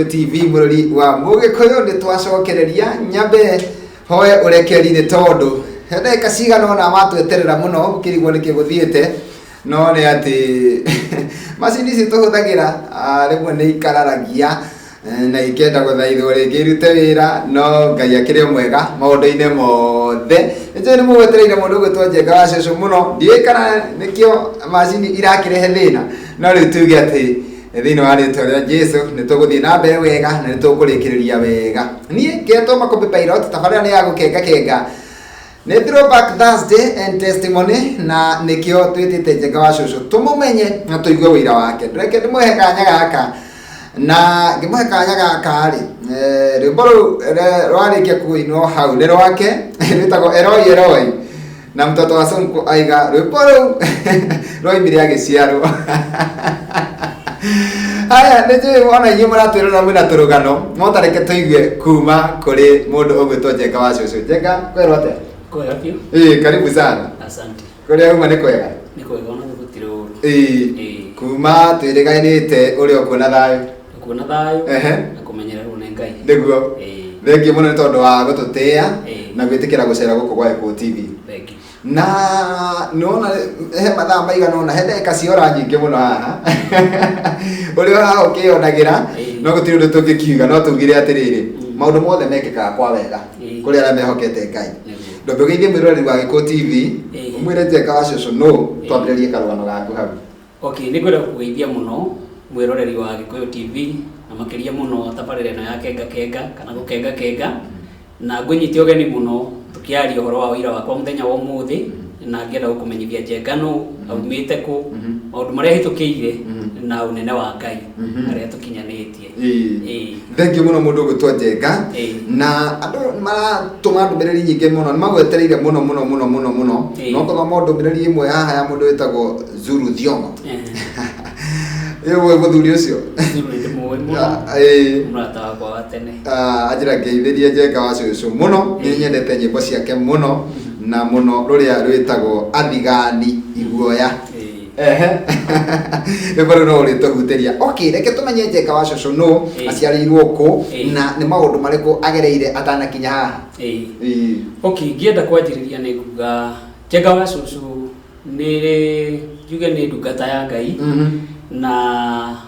TV mũrori wa Mũgĩkũyũ nĩ twacokereria nyambe hoe ũrekeri nĩ tondũ he ndagĩka cigana ũna matweterera mũno ũkĩrigwo nĩkĩ gũthiĩte no nĩ atĩ macini ici tũhũthagĩra rĩmwe nĩ ikararagia na ikenda gũthaithwo rĩngĩ irute wĩra no Ngai akĩrĩ o mwega maũndũ-inĩ mothe. Nĩ njũĩ nĩ mũgwetereire mũndũ ũgwĩtwo Njenga wa Cũcũ mũno ndiũĩ kana nĩkĩo macini irakĩrehe thĩna no rĩu tuge atĩ thĩinĩ wa rĩtwa rĩa Jesu nĩ tũgũthiĩ na mbere wega na nĩ tũkũrĩkĩrĩria wega. Niĩ ngetwo Makũmbĩ Pilot, tabarĩra nĩ ya gũkenga kenga. Nĩ Throwback Thursday and Testimony na nĩkĩo twĩtĩte Njenga wa Cũcũ tũmũmenye na tũigue ũira wake. Reke ndĩmũhe kanya gaka na ngĩmũhe kanya gaka rĩ rwĩmbo rũu rwarĩkia kũinwo hau nĩ rwake rwĩtagwo Eloi Eloi na mtoto wa Sonko aiga rwĩmbo rũu rwaimire agĩciarwo. Haya nĩ njũĩ ona inyuĩ mũratwĩrora mwĩna tũrũgano no ta reke tũigue kuma kũrĩ mũndũ ũgwĩtwo Njenga wa Cũcũ. Njenga kwerwo atĩa? Kwega biũ. Ĩĩ karibu sana. Asante. Kũrĩa uma nĩ kwega? Nĩ kwega ona gũtirĩ ũru. Ĩĩ. Ĩĩ. Kuma twĩrĩganĩte ũrĩa ũkuona thayũ. Kuona thayũ Ehe. na kũmenyererwo nĩ Ngai. Nĩguo. Ĩĩ. Thengiũ mũno nĩ tondũ wa gũtũtĩĩa Ĩĩ. na gwĩtĩkĩra gũcera gũkũ gwa Gĩkũyũ TV. Thengiũ. Na nĩwona he mathaa maigana ũna he ndagĩka ciora nyingĩ mũno haha ũrĩa haha ũkĩyonagĩra Ĩĩ. no gũtirĩ ũndũ tũngĩkiuga no tugire atĩrĩrĩ Mm. maũndũ mothe mekĩkaga kwa wega Ĩĩ. kũrĩ arĩa mehokete Ngai. Nĩguo. Ndũmbe ũgeithie mwĩroreri wa Gĩkũyũ TV Ĩĩ. ũmwĩre Njenga wa Cũcũ nũ Ĩĩ. twambĩrĩrie karũgano gaku hau. Okay, nĩ ngwenda gũkũgeithia mũno mwĩroreri wa Gĩkũyũ TV na makĩria mũno tabarĩra ĩno ya Kenga Kenga kana Gũkenga Kenga na ngũnyite ũgeni mũno tũkĩaria ũhoro wa ũira wakwa mũthenya wa ũmũthĩ na ngĩenda gũkũmenyithia Njenga nũ, aumĩte kũ, maũndũ marĩa hĩtũkĩire na ũnene wa Ngai harĩa tũkinyanĩtie. Ĩĩ. Ĩĩ. Thengiũ mũno mũndũ ũgwĩtwo Njenga Ĩĩ. na andũ maratũma ndũmĩrĩri nyingĩ mũno nĩ magwetereire mũno mũno mũno mũno mũno Ĩĩ. no ngũthoma ndũmĩrĩri ĩmwe haha ya mũndũ wĩtagwo Zuru Thiong'o Ehe. ĩĩ mũthuri ũcio Zuru nĩ ndĩmũĩ mũno. Ĩĩ. Mũrata wakwa wa tene. Ah, anjĩra ngeithĩrie Njenga wa Cũcũ mũno nĩ nyendete nyĩmbo ciake mũno na mũno rũrĩa rwĩtagwo Athigani Iguoya. Ĩĩ. Ehe. Rwĩmbo rũu no ũrĩtũhutĩria. Okay, reke tũmenye Njenga wa Cũcũ nũ, Ĩĩ. aciarĩirwo kũ, Ĩĩ. na nĩ maũndũ marĩkũ agereire atanakinya haha. Ĩĩ. Ĩĩ. Okay, ngĩenda kwanjĩrĩria nĩ nguga Njenga wa Cũcũ nĩ njuge nĩ ndungata ya Ngai Mhm. na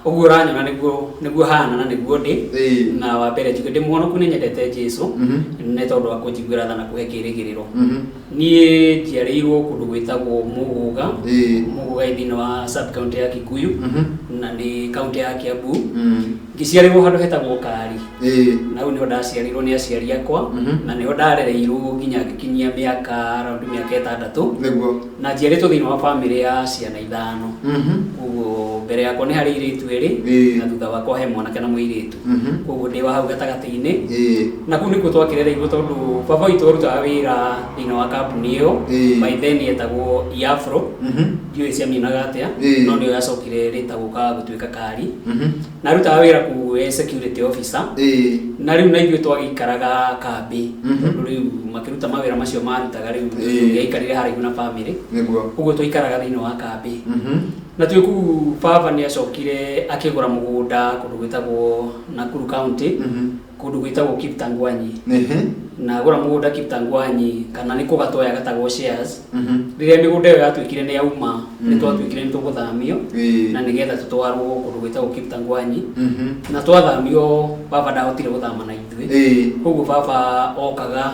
ũguo ũranyona nĩguo nĩguo hana na nĩguo ndĩ Ĩĩ. na wa mbere njuge ndĩ mũhonoku nĩ nyendete Jesu Mhm. nĩ tondũ wa kũnjiguĩra tha na kũhe kĩrĩgĩrĩro Mhm. niĩ njiarĩirwo kũndũ gwĩtagwo Mũgũga Ĩĩ. Mũgũga ĩ thĩinĩ wa sub county ya Kikuyu Mhm. na nĩ county ya Kiambu Mm. ngĩciarĩrwo handũ hetagwo Kari Ĩĩ. na hau nĩho ndaciarirwo nĩ aciari akwa Mhm. na nĩho ndarereirwo nginya ngĩkinyia mĩaka around mĩaka ĩtandatũ Nĩguo. na njiarĩtwo thĩinĩ wa bamĩrĩ ya ciana ithano Mhm. koguo mbere yakwa nĩ harĩ airĩtu erĩ Ĩĩ. na thutha wakwa he mwanake na mũirĩtu Mhm. koguo ndĩ wa hau gatagatĩ-inĩ Ĩĩ. na kũu nĩkuo twakĩrereirwo tondũ baba witũ arutaga wĩra thĩinĩ wa kambuni ĩyo Ĩĩ. by then yetagwo Iafro Mhm. ndiũĩ ciaminaga atĩa Ĩĩ. no nĩyo yacokire rĩta gũka gũtuĩka Kari Mhm. na arutaga wĩra kũu e security officer Ĩĩ. na rĩu na ithuĩ twagĩikaraga kambĩ Mhm. tondũ rĩu makĩruta mawĩra macio marutaga rĩu Ĩĩ. tũngĩaikarire haraihu na bamĩrĩ Nĩguo. ũguo twaikaraga thĩinĩ wa kambĩ Mhm. na twĩ kũu baba nĩ acokire akĩgũra mũgũnda kũndũ gwĩtagwo Nakuru County Mhm. kũndũ gwĩtagwo Kiptangwanyi Ehe. na agũra mũgũnda Kiptangwanyi kana nĩ kũgatwo yagatagwo shares Mhm. rĩrĩa mĩgũnda ĩyo yatuĩkire nĩ yauma nĩ twatuĩkire nĩ tũgũthamio Ĩĩ. na nĩgetha tũtwarwo kũndũ gwĩtagwo Kiptangwanyi Mhm. na twathamio baba ndahotire gũthama na ithuĩ Ĩĩ. koguo baba okaga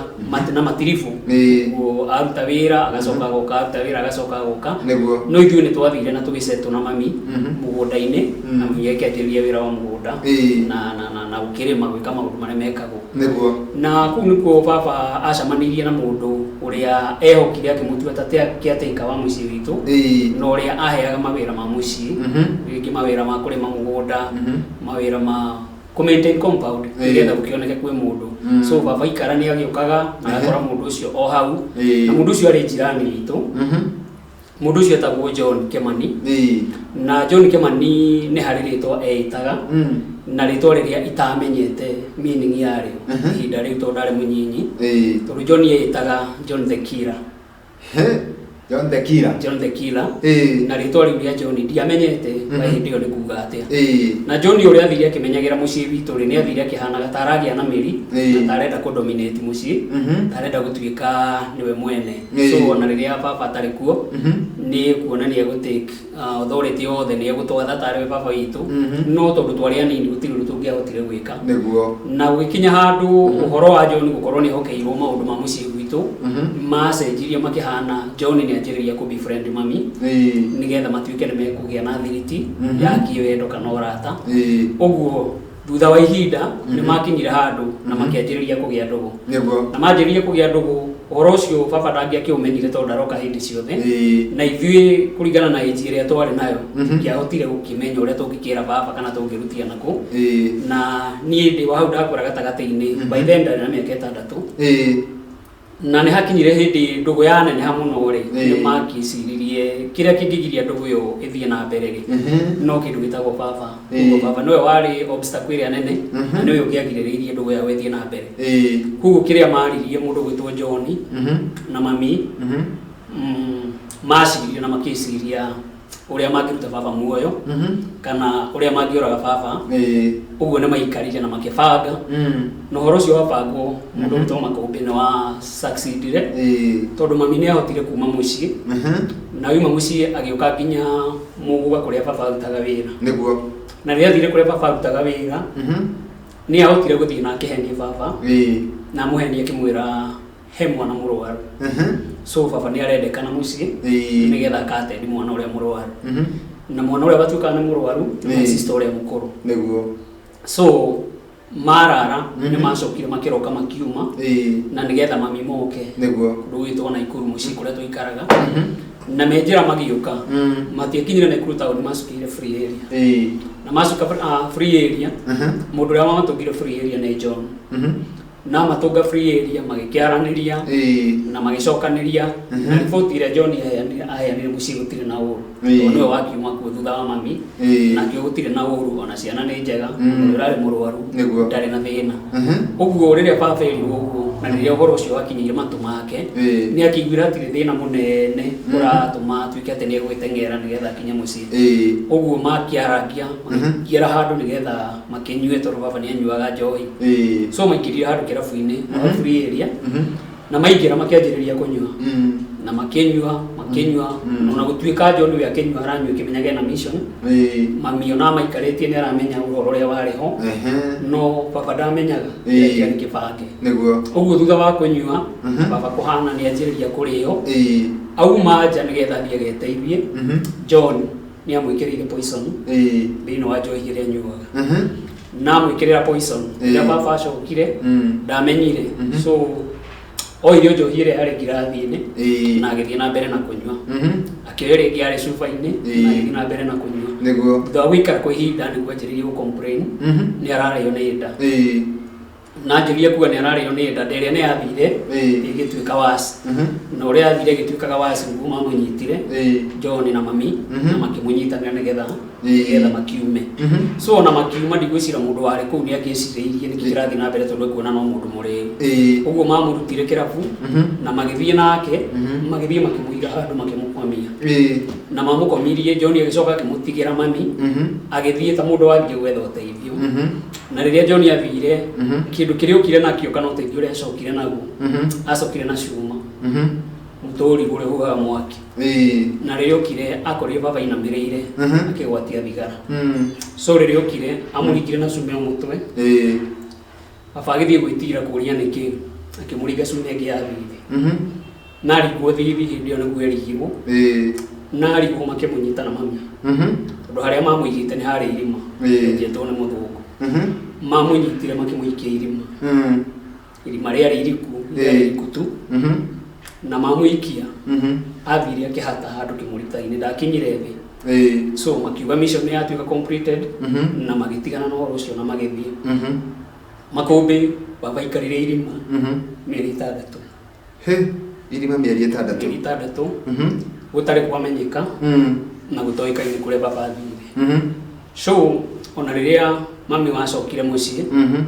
na matiribũ Ĩĩ. koguo aruta wĩra agacoka agoka aruta wĩra agacoka agoka Nĩguo. no ithuĩ nĩ twathire na tũgĩcetwo na mami Mhm. mũgũnda-inĩ Mm. na mami akĩanjĩrĩria wĩra wa mũgũnda Ĩĩ. na gũkĩrĩma gwĩka maũndũ marĩa mekagwo Nĩguo. na kũu nĩkuo baba acemanirie na mũndũ ũrĩa ehokire akĩmũtua ta caretaker wa mũciĩ witũ Ĩĩ. na ũrĩa aheaga mawĩra ma mũciĩ Mhm. rĩngĩ mawĩra ma kũrĩma mũgũnda Mhm. mawĩra ma kũ maintain compound Ĩĩ. nĩgetha gũkĩoneke kwĩ mũndũ Mm. so baba ikara nĩ agĩũkaga na agakora mũndũ ũcio o hau Ĩĩ. na mũndũ ũcio arĩ njirani witũ Mhm. Mũndũ ũcio etagwo John Kĩmani Ĩĩ. na John Kĩmani nĩ harĩ rĩtwa eĩtaga Mm. na rĩtwa rĩrĩa itamenyete meaning yarĩo Mhm. ihinda rĩu tondũ ndarĩ mũnyinyi Ĩĩ. tondũ John eĩtaga John the Killer. He. John the Killer. John the Killer. Ĩĩ. Na rĩtwa rĩu rĩa John ndiamenyete kwa Mhm. hĩndĩ ĩyo nĩ kuga atĩa. Ĩĩ. Na John ũrĩa athire akĩmenyagĩra mũciĩ witũ rĩ, nĩ athire akĩhanaga ta aragĩa na mĩri Ĩĩ. na ta arenda kũdominate mũciĩ, Mhm. ta arenda gũtuĩka nĩwe mwene. Ĩĩ. So ona rĩrĩa baba atarĩ kuo, Mhm. nĩ kuonania gũtake authority yothe, nĩ egũtwatha tarĩ we baba witũ. Mhm. No tondũ twarĩ anini gũtirĩ ũndũ tũngĩahotire gwĩka. Nĩguo. Na gũgĩkinya handũ ũhoro wa John gũkorwo nĩ ehokeirwo maũndũ ma mũciĩ gwitũ Mhm. macenjirie makĩhana John nĩ anjĩrĩria kũ befriend mami Ĩĩ. nĩgetha matuĩke nĩ mekũgĩa na thiriti Mhm. ya kĩwendo kana ũrata. Ĩĩ. Ũguo thutha wa ihinda nĩ makinyire handũ na makĩanjĩrĩria kũgĩa ndũgũ. Nĩguo. Na manjĩrĩria kũgĩa ndũgũ, ũhoro ũcio baba ndangĩakĩũmenyire tondũ ndaroka hĩndĩ ciothe. Ĩĩ. Na ithuĩ kũringana na age ĩrĩa twarĩ nayo, Mhm. tũtiahotire gũkĩmenya ũrĩa tũngĩkĩra baba kana tũngĩrutia nakũ. Ĩĩ. Na niĩ ndĩ wa hau ndakũra gatagatĩ-inĩ. Mhm. By then ndarĩ na mĩaka 6. Ĩĩ. Na nĩ hakinyire hĩndĩ ndũgũ yaneneha mũno rĩ, Ĩĩ. nĩ makĩciririe kĩrĩa kĩngĩgiria ndũgũ ĩyo ĩthiĩ na mbere rĩ, Mhm. no kĩndũ gĩtagwo baba. Ĩĩ. Ũguo baba nĩwe warĩ obstacle ĩrĩa nene Mhm. na nĩwe ũngĩagirĩrĩirie ndũgũ yao ĩthiĩ na mbere. Ĩĩ. Koguo kĩrĩa maririe mũndũ gwĩtwo John Mhm. na mami, Mhm. macirie na makĩciria ũrĩa mangĩruta baba muoyo Mhm. kana ũrĩa mangĩũraga baba. Ĩĩ. Ũguo nĩ maikarire na makĩbanga, Mm. na ũhoro ũcio wabangwo mũndũ Mhm. gwĩtwo Makũmbĩ nĩ wa succeedire, Ĩĩ. tondũ mami nĩ ahotire kuma mũciĩ, Mhm. na auma mũciĩ agĩũka nginya Mũgũga kũrĩa baba arutaga wĩra. Nĩguo. Na rĩrĩa athire kũrĩa baba arutaga wĩra, Mhm. nĩ ahotire gũthiĩ na akĩhenie baba, Ĩĩ. na amũhenie akĩmwĩra he mwana mũrwaru. Mhm. So baba nĩ arendekana mũciĩ Ĩĩ. nĩgetha akatendi mwana ũrĩa mũrwaru. Mhm. Na mwana ũrĩa watuĩkaga nĩ mũrwaru nĩ my Ĩĩ. sister ũrĩa mũkũrũ. Nĩguo. So marara Mhm. nĩ macokire makĩroka makiuma Ĩĩ. na nĩgetha mami moke Nĩguo. kũndũ gwĩtwo Naikuru mũciĩ kũrĩa tũikaraga. Mhm. Na me njĩra magĩũka, Mm. matiakinyire Naikuru taũni, macukire free area. Ĩĩ. Na macuka free area, Mhm. mũndũ ũrĩa wamatũngire free area nĩ John. Mhm. Na matũnga free area magĩkĩaranĩria Ĩĩ. na magĩcokanĩria, Mhm. na riboti ĩrĩa John aheanire mũciĩ gũtirĩ na ũru, Ĩĩ. tondũ nĩwe wakiuma kuo thutha wa mami. Ĩĩ. Nakĩo gũtirĩ na ũru, ona ciana nĩ njega, Mm. ũrĩa ũrarĩ mũrwaru Nĩguo. ndarĩ na thĩna. Mhm. Ũguo rĩrĩa baba erirwo ũguo na rĩrĩa ũhoro ũcio wakinyĩire matũ make, Ĩĩ. nĩ akĩiguire hatirĩ thĩna mũnene Mhm. ũratũma atuĩke atĩ nĩ egwĩteng'era nĩgetha akinye mũciĩ. Ĩĩ. Ũguo makĩarangia, Mhm. makĩingĩra handũ nĩgetha makĩnyue, tondũ baba nĩ anyuaga njohi. Ĩĩ. So maingĩrire handũ kĩrabu-inĩ, Mhm. free area, Mhm. na maingĩra makĩanjĩrĩria kũnyua Mm. na makĩnyua makĩnyua. Mm. Ona gũtuĩka John we akĩnyua aranyua kĩmenyage ena mission. Ĩĩ. Mami ona maikarĩtie nĩ aramenya ũhoro ũrĩa warĩ ho, Ehe. no baba ndamenyaga Ĩĩ. kĩrĩa kĩarĩ kĩbange. Nĩguo. Ũguo thutha wa kũnyua, Mhm. baba kũhana nĩ anjĩrĩria kũrĩo, Ĩĩ. auma nja nĩgetha athiĩ ageteithie, Mhm. John nĩ amwĩkĩrĩire poison Ĩĩ. thĩinĩ wa njohi ĩrĩa anyuaga. Mhm. Na amwĩkĩrĩra poison, Ĩĩ. rĩrĩa baba acokire Mm. ndamenyire. Mhm. So oire njohi ĩrĩa yarĩ ngirathi-inĩ Ĩĩ. na agĩthiĩ na mbere na kũnyua. Mhm. Akĩoya ĩrĩa ĩngĩ yarĩ cuba-inĩ Ĩĩ. na agĩthiĩ na mbere na kũnyua. Nĩguo. Thutha wa gũikara kwa ihinda nĩguo anjĩrĩirie gũ-complain Mhm. nĩ ararĩo nĩ nda. Ĩĩ. Na anjĩrĩria kuga nĩ ararĩo nĩ nda, nda ĩrĩa nĩ yathire Ĩĩ. ĩgĩtuĩka wasi. Mhm. Na ũrĩa yathire ĩgĩtuĩkaga wasi nĩguo mamũnyitire Ĩĩ. John na mami Mhm. na makĩmũnyitanĩra nĩgetha Ĩĩ. nĩgetha makiume. Mhm. So ona makiuma ndigwĩcira mũndũ warĩ kũu nĩ angĩcirĩirie nĩkĩ kĩrathiĩ na mbere, tondũ ekuona no mũndũ mũrĩu. Ĩĩ. Ũguo mamũrutire kĩrabu Mhm. na magĩthiĩ nake, Mhm. magĩthiĩ makĩmũiga handũ makĩmũkomia. Ĩĩ. Na mamũkomirie, John agĩcoka akĩmũtigĩra mami, Mhm. agĩthiĩ ta mũndũ wathiĩ gwetha ũteithio. Mhm. Na rĩrĩa John athire, Mhm. kĩndũ kĩrĩa okire nakĩo kana ũteithio ũrĩa acokire naguo, Mhm. acokire na cuma, Mhm. mũtũri ũrĩa ũhuhaga mwaki. Ĩĩ. Na rĩrĩa okire akorire baba inamĩrĩire Mhm. akĩgwatia thigara. Mm. So rĩrĩa okire amũringire na cuma ĩyo mũtwe. Ĩĩ. Baba agĩthiĩ gwĩtira kũria nĩkĩ, akĩmũringa cuma ĩngĩ ya thithi. Mhm. Na arigwo thithi hĩndĩ ĩyo nĩguo erigirwo. Ĩĩ. Na arigwo makĩmũnyita na mami, Mhm. tondũ harĩa mamũigĩte nĩ harĩ irima Ĩĩ. rĩenjetwo nĩ mũthũngũ. Mhm. Mamũnyitire makĩmũikia irima, Mm. irima rĩarĩ iriku, rĩarĩ Ĩĩ. ikutu. Mhm. Na mamũikia, Mhm. athire akĩhata handũ kĩmũrita-inĩ, ndakinyire thĩ. Ĩĩ. So makiuga mission nĩ yatuĩka completed Mhm. na magĩtigana na ũhoro ũcio na magĩthiĩ. Mhm. Makũmbĩ baba aikarire irima Mhm. mĩeri 6. He. Irima mĩeri 6. Mĩeri 6 Mhm. gũtarĩ kwamenyeka Mm. na gũtoĩkaine kũrĩa baba athire. Mhm. So ona rĩrĩa mami wacokire mũciĩ, Mhm.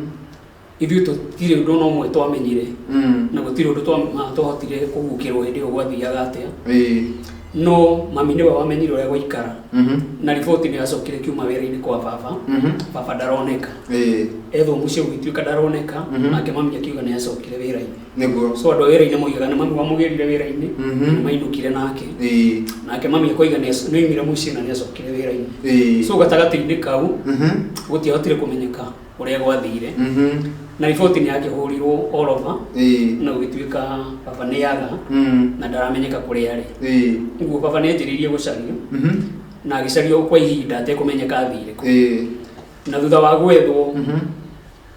Ithuĩ tũtirĩ ũndũ ona ũmwe twamenyire, na gũtirĩ ũndũ twahotire kũgukĩrwo hĩndĩ ĩyo gwathiaga atĩa. No mami nĩwe wamenyire ũrĩa gwaikara, na riboti nĩ yacokire kiuma wĩra-inĩ kwa baba. Baba ndaroneka. Ethwo mũciĩ gũgĩtuĩka ndaroneka. Nake mami akiuga nĩ acokire wĩra-inĩ. So andũ a wĩra-inĩ moigaga nĩ mami wamũgĩrire wĩra-inĩ, na nĩ mainũkire nake. Nake mami akoiga nĩ oimire mũciĩ na nĩ acokire wĩra-inĩ. So gatagatĩ-inĩ kau gũtiahotire kũmenyeka ũrĩa gwathire, na riboti nĩ yakĩhũrirwo all over, na gũgĩtuĩka baba nĩ yaga na ndaramenyeka kũrĩa arĩ. Ũguo baba nĩ anjĩrĩirie gũcario, na agĩcario kwa ihinda atekũmenyeka athire kũ. Na thutha wa gwethwo,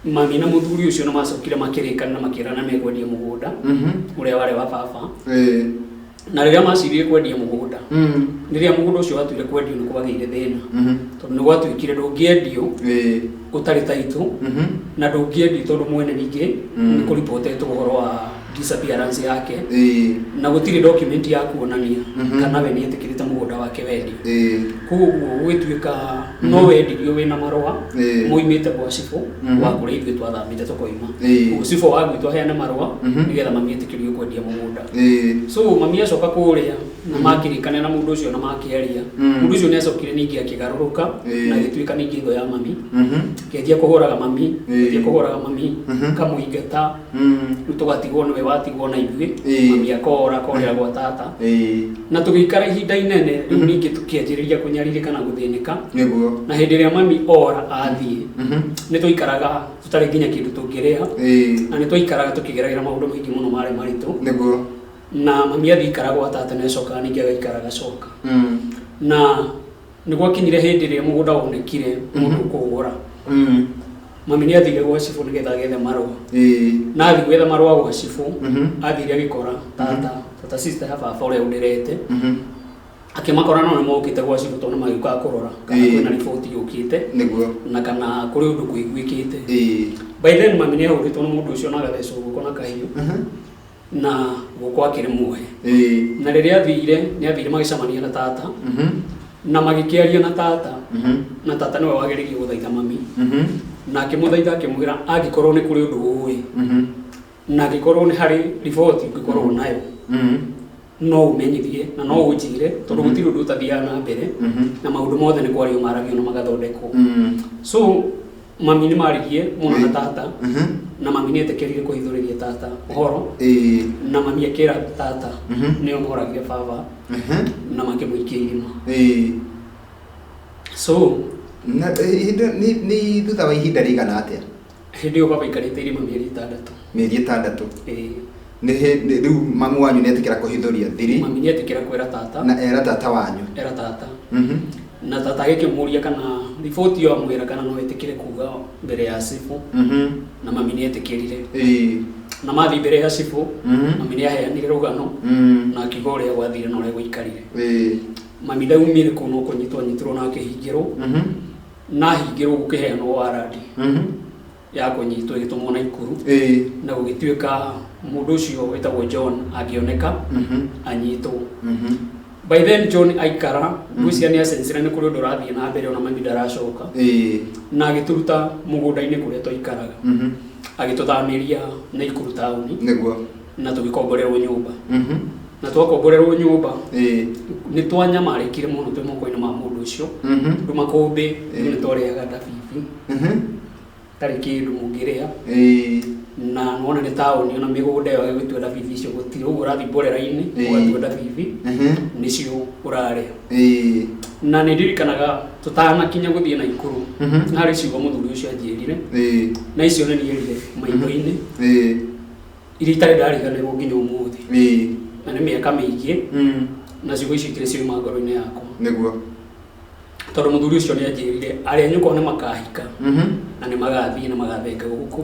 mami na mũthuri ũcio nĩ macokire makĩrĩkana na makĩrana mekwendia mũgũnda ũrĩa warĩ wa baba. Na rĩrĩa macirire kwendia mũgũnda, rĩrĩa mũgũnda ũcio watuire kwendio, nĩ kwagĩire thĩna, tondũ nĩ gwatuĩkire ndũngĩendio ũtarĩ taitũ, na ndũngĩendio tondũ mwene ningĩ nĩ kũripotetwo ũhoro wa disappearance yake, na gũtirĩ document ya kuonania kana we nĩ etĩkĩrĩte mũgũnda wake wendio. Koguo gũgĩtuĩka no wendirio wĩna marũa moimĩte gwa cibũ wa kũrĩa ithuĩ twathamĩte tũkoima. Koguo cibũ wa gwitũ aheane marũa nĩgetha mami etĩkĩrio kwendia mũgũnda. So mami acoka kũrĩa na makĩrĩkana na mũndũ ũcio na makĩaria, mũndũ ũcio nĩ acokire ningĩ akĩgarũrũka na agĩtuĩka ningĩ thũ ya mami, akĩanjia kũhũraga mami, akĩanjia kũhũraga mami, kamũingata. Rĩu tũgatigwo nĩwe watigwo na ithuĩ. Mami akora akorĩra gwa tata, na tũgĩikara ihinda inene. Rĩu ningĩ tũkĩanjĩrĩria kũnyarirĩka na gũthĩnĩka. Na hĩndĩ ĩrĩa mami ora athiĩ, nĩ twaikaraga tũtarĩ nginya kĩndũ tũngĩrĩa, na nĩ twaikaraga tũkĩgeragĩra maũndũ maingĩ mũno marĩ maritũ. Na mami athiĩ ikara gwa tata, nĩ acokaga ningĩ agaikara agacoka. Na nĩ gwakinyire hĩndĩ ĩrĩa mũgũnda wonekire mũndũ ũkũũgũra. Mami nĩ athire gwa cibũ nĩgetha agethe marũa. Na athiĩ gwetha marũa gwa cibũ, athire agĩkora tata, tata sister ya baba ũrĩa ũnderete. Akĩmakora no nĩ mokĩte gwa cibũ tondũ nĩ magĩũkaga kũrora kana kwĩna riboti yũkĩte, na kana kũrĩ ũndũ kũiguĩkĩte. By then mami nĩ ahũrĩtwo nĩ mũndũ ũcio na agathecwo guoko na kahiũ, na guoko akĩrĩ muohe. Na rĩrĩa athire, nĩ athire magĩcemania na tata, na magĩkĩaria na tata, na tata nĩwe wageririe gũthaitha mami, na akĩmũthaitha akĩmwĩra angĩkorwo nĩ kũrĩ ũndũ ũĩ, na angĩkorwo nĩ harĩ riboti ũngĩkorwo nayo, no ũmenyithie na no ũnjĩre, tondũ gũtirĩ ũndũ ũtathiaga na mbere, na maũndũ mothe nĩ kwario maragio na magathondekwo. So mami nĩ maririe mũno na tata, na mami nĩ etĩkĩrire kũhithũrĩria tata ũhoro, na mami akĩra tata nĩo moragire baba na makĩmũikia irima. So Na ihinda nĩ thutha wa ihinda rĩigana atĩa? Hĩndĩ ĩyo baba aikarĩte irima mĩeri 6. Mĩeri 6. Ĩĩ. Nĩ rĩu mamu wanyu nĩ etĩkĩra kũhithũria thiri? Mami nĩ etĩkĩra kwĩra tata. Na era tata wanyu? Era tata. Na tata agĩkĩmũria kana riboti ĩyo amwĩra kana no etĩkĩre kuga mbere ya cibũ, na mami nĩ etĩkĩrire. Na mathiĩ mbere ya cibũ, mami nĩ aheanire rũgano, na akiuga ũrĩa gwathire na ũrĩa gwaikarire. Mami ndaumire kũu, no kũnyitwo anyitirwo na akĩhingĩrwo, na ahingĩrwo gũkĩheanwo warandi ya kũnyitwo ĩgĩtũmwo Naikuru, na gũgĩtuĩka mũndũ ũcio wĩtagwo John angĩoneka anyitwo. By then John aikara ngwĩciria nĩ acensire nĩ kũrĩ ũndũ ũrathiĩ na mbere, ona mami ndaracoka, na agĩtũruta mũgũnda-inĩ kũrĩa twaikaraga, agĩtũthamĩria Naikuru taũni, na tũgĩkomborerwo nyũmba. Na twakomborerwo nyũmba, nĩ twanyamarĩkire mũno twĩ moko-inĩ ma mũndũ ũcio, tondũ makũmbĩ ithuĩ nĩ twarĩaga ndabibi, tarĩ kĩndũ mũngĩrĩa, na nĩwona nĩ taũni, ona mĩgũnda ĩyo ĩgĩtua ndabibi icio gũtirĩ ũguo ũrathiĩ mborera-inĩ, ũgatua ndabibi nĩcio ũrarĩa. Na nĩ ndirikanaga tũtanakinya gũthiĩ Naikuru, harĩ ciugo mũthuri ũcio anjĩrire, na icio nĩ nierire maitho-inĩ, iria itarĩ ndariganĩrwo nginya ũmũthĩ, na nĩ mĩaka mĩingĩ, na ciugo icio itirĩ ciauma ngoro-inĩ yakwa, tondũ mũthuri ũcio nĩ anjĩrire arĩa nyũkwa nĩ makahika, na nĩ magathiĩ na magathenga gũkũ,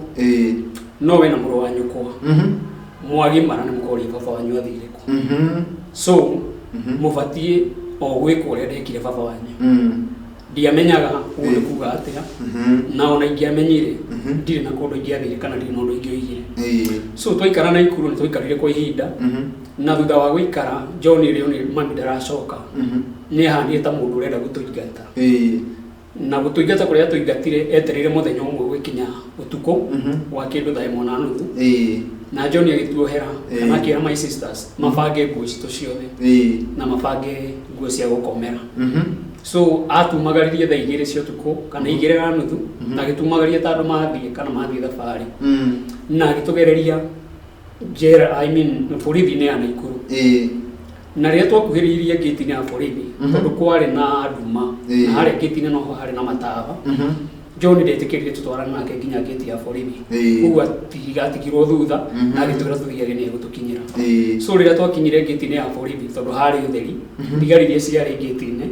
no we na mũrũ wa nyũkwa mwagimara nĩ mũkoria baba wanyu athire kũ. So mũbatiĩ o gwĩka ũrĩa ndekire baba wanyu. Ndiamenyaga ũguo nĩ kuga atĩa, na ona ingĩamenyire, ndirĩ na kũndũ ingĩathire kana ndirĩ na ũndũ ingĩoigire. So twaikara Naikuru, nĩ twaikarire kwa ihinda, na thutha wa gũikara John rĩo nĩ mami ndaracoka, nĩ ahanire ta mũndũ ũrenda gũtũingata. Na gũtũingata kũrĩa tũingatire, etereire mũthenya ũmwe gũgĩkinya ũtukũ wa kĩndũ thaa 1 na nuthu, na John agĩtuohera kana akĩra my sisters mabange nguo citũ ciothe na mabange nguo cia gũkomera. So atumagaririe thaa 2 cia ũtukũ kana 2 na nuthu, na agĩtumagaria ta andũ mathiĩ kana mathiĩ thabarĩ, na agĩtũgereria njera, I mean borithi-inĩ ya Naikuru. Na rĩrĩa twakuhĩrĩirie ngĩti-inĩ ya borithi, tondũ kwarĩ na nduma, na harĩa ngĩti-inĩ noho harĩ na matawa, John ndetĩkĩrire tũtwarane nake nginya ngĩti ya borithi. Koguo atigirwo thutha na agĩtwĩra tũthiage nĩ egũtũkinyĩra. So rĩrĩa twakinyire ngĩti-inĩ ya borithi, tondũ harĩ ũtheri, thigari iria ciarĩ ngĩti-inĩ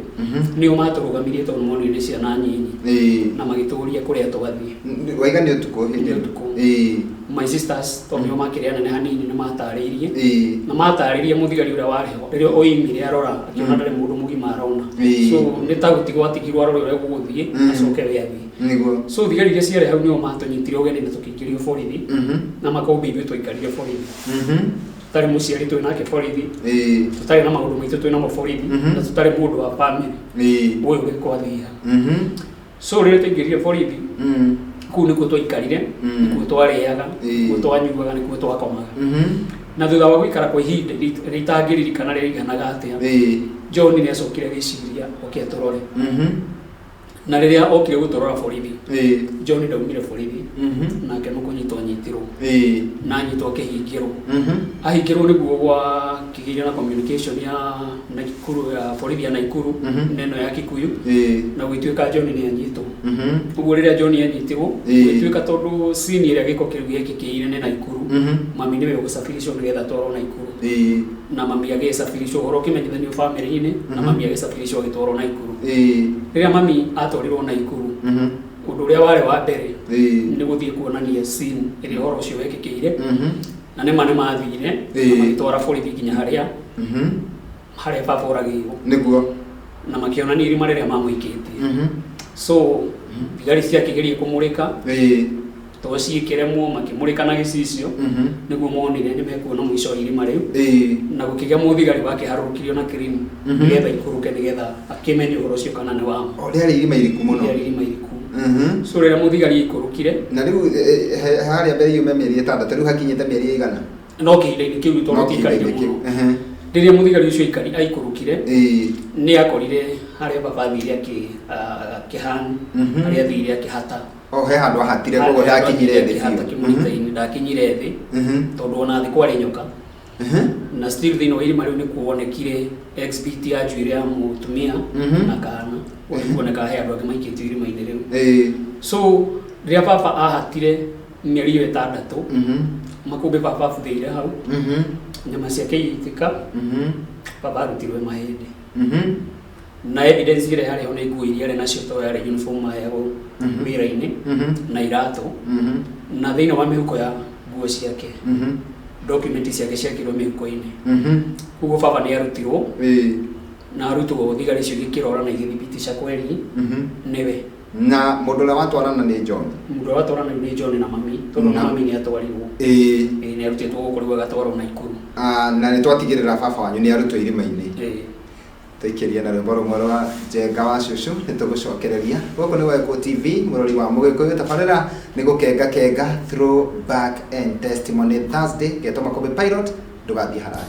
nĩo matũrũgamirie tondũ monire nĩ ciana nyinyi, na magĩtũria kũrĩa twathiĩ. Waiga nĩ ũtukũ hĩndĩ Nĩ ĩyo? ũtukũ. My sisters, tondũ nĩo makĩrĩ anene hanini, nĩ matarĩirie, na matarĩria mũthigari ũrĩa warĩ ho, rĩrĩa oimire arora akĩona ndarĩ mũndũ mũgima arona. So nĩ ta gũtigwo atigirwo arore ũrĩa gũgũthiĩ, acoke we athiĩ. So thigari iria ciarĩ hau nĩo matũnyitire ũgeni na tũkĩingĩrio borithi, na makũmbĩ ithuĩ twaikarire borithi, tũtarĩ mũciari twĩ nake borithi, tũtarĩ na maũndũ maitũ twĩ namo borithi, na tũtarĩ mũndũ wa family ũyũ ũrĩa kwathiaga. So rĩrĩa twaingĩrire borithi, kũu nĩkuo twaikarire, nĩkuo twarĩaga, nĩkuo twanyuaga, nĩkuo twakomaga. Na thutha wa gũikara kwa ihinda rĩtangĩririkana rĩiganaga atĩa, John nĩ acokire agĩciria oke atũrore. Na rĩrĩa okire gũtũrora borithi, John ndaumire borithi, nake nĩ kũnyitwo anyitirwo, na anyitwo akĩhingĩrwo. Ahingĩrwo nĩguo gwakĩgĩire na communication ya Naikuru, ya borithi ya Naikuru na ĩno ya Kikuyu, na gũgĩtuĩka John nĩ anyitwo. Ũguo rĩrĩa John anyitirwo, gũgĩtuĩka tondũ scene ĩrĩa gĩko kĩu gĩekĩkĩire nĩ Naikuru, mami nĩwe ũgũcabiricwo nĩgetha atwarwo Naikuru. Na mami agĩcabiricwo, ũhoro ũkĩmenyithanio family-inĩ, na mami agĩcabiricwo agĩtwarwo Naikuru. Rĩrĩa mami atwarirwo Naikuru, ũndũ ũrĩa warĩ wa mbere nĩ gũthiĩ kuonania scene ĩrĩa ũhoro ũcio wekĩkĩire. Na nĩma nĩ mathire na magĩtwara borithi nginya harĩa harĩa baba oragĩirwo, na makĩonania irima rĩrĩa mamũikĩtie. So thigari ciakĩgeria kũmũrĩka, to ciĩkĩremwo, makĩmũrĩka na gĩcicio, nĩguo monire nĩ mekuona mũico wa irima rĩu. Na gũkĩgĩa mũthigari wakĩharũrũkirio na cream nĩgetha ikũrũke, nĩgetha akĩmenye ũhoro ũcio kana nĩ wa ma. O rĩarĩ irima iriku mũno. Rĩarĩ irima iriku. So rĩrĩa mũthigari aikũrũkire, Na rĩu harĩa mbere yume mĩeri 6, rĩu hakinyĩte mĩeri ĩigana? No kĩhinda-inĩ kĩu tondũ No tiikarire kĩhinda-inĩ kĩu. mũno. Rĩrĩa mũthigari ũcio aikũrũkire, nĩ akorire harĩa baba athire akĩhan, harĩa athire akĩhata. O he handũ ahatire, koguo ndakinyire thĩ akĩhata biũ. kĩmũrita-inĩ, ndakinyire thĩ, tondũ ona thĩ kwarĩ nyoka. Na still thĩinĩ wa irima rĩu nĩ kuonekire exhibit ya njuĩrĩ ya mũtumia na kana ũguo kuoneka he andũ angĩ maikĩtio irima-inĩ rĩu. So rĩrĩa baba ahatire mĩeri ĩyo 6, makũmbĩ baba abuthĩire hau, nyama ciake igĩitĩka. Baba arutirwe mahĩndĩ, na evidence ĩrĩa yarĩ ho nĩ nguo iria arĩ nacio, tondũ yarĩ uniform maheagwo wĩra-inĩ, na iratũ. Na thĩinĩ wa mĩhuko ya nguo ciake, document ciake ciakĩrwo mĩhuko-inĩ. Koguo baba nĩ arutirwo, na arutwo thigari icio igĩkĩrora na igĩthibitisha kweri nĩwe. Na mũndũ ũrĩa watwarana nĩ John? Mũndũ ũrĩa watwarana rĩu nĩ John na mami, tondũ na mami nĩ atwarirwo. Ĩĩ, nĩ arutĩtwo gũkũ rĩu agatwarwo Naikuru. Ah, na nĩ twatigĩrĩra baba wanyu nĩ arutwo irima-inĩ. Tũikĩrie na rwĩmbo rũmwe rwa Njenga wa Cũcũ, nĩ tũgũcokereria. Gũkũ nĩ Weko TV, mũrori wa Mũgĩkũyũ, tabarĩra nĩ gũkenga kenga, Throwback and Testimony Thursday. Ngetwo Makũmbĩ Pilot, ndũgathiĩ haraya.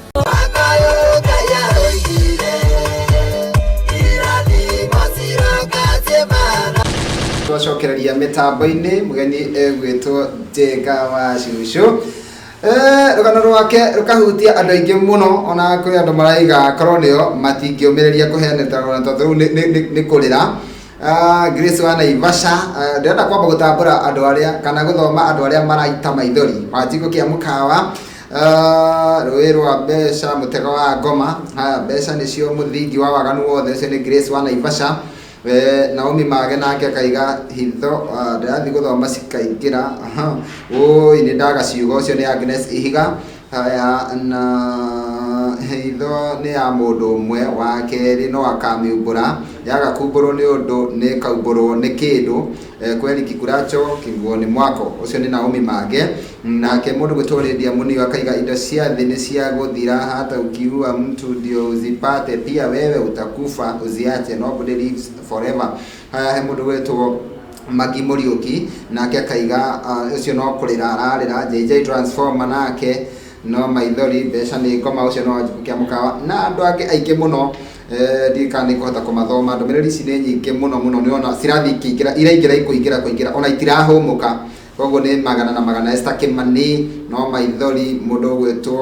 Twacokereria mĩtambo-inĩ, mũgeni egwĩtwo Njenga wa Cũcũ. Rũgano rwake rũkahutia andũ aingĩ mũno, ona kwĩ andũ maraiga korwo nĩo matingĩũmĩrĩria kũheana rũgano, tondũ rũu nĩ kũrĩra. Ah, Grace wa Naivasha, ndĩrenda kwamba gũtambũra andũ arĩa kana gũthoma andũ arĩa maraita maithori. Wanjikũ kĩa mũkawa, rũĩ rwa mbeca, mũtego wa ngoma. Haya, mbeca nĩcio mũthingi wa waganu wothe. Ũcio nĩ Grace wa Naivasha. Naomi Mage nake akaiga hitho, ndĩrathiĩ gũthoma cikaingĩra. Aha. Ũi, nĩ ndaga ciugo. Ũcio nĩ Agnes Ihiga. Haya, na Hitho nĩ ya mũndũ ũmwe, wa kerĩ no akamiumbũra, yaga kumbũrwo nĩ ũndũ nĩ kaumbũrwo nĩ kĩndũ. Kweli kikuracho kinguoni mwako. Ũcio nĩ Naomi Mange. Nake mũndũ gwĩtwo Lydia Munio akaiga indo cia thĩ nĩ cia gũthira, hata ukiua mtu ndio uzipate, pia wewe utakufa uziache, nobody lives forever. Haya, he mũndũ gwĩtwo Magi Mũriũki nake akaiga ũcio no kũrĩra ararĩra. JJ Transformer nake no maithori, mbeca nĩ ngoma, ũcio no Wanjikũ kĩa mũkawa na andũ angĩ aingĩ mũno. Ndiũĩ kana nĩ ngũhota kũmathoma, ndũmĩrĩri ici nĩ nyingĩ mũno mũno, nĩona cirathiĩ ikĩingĩra, iraingĩra ikũingĩra kũingĩra, ona itirahũmũka, koguo nĩ magana na magana. Esther Kimani no maithori, mũndũ ũgwĩtwo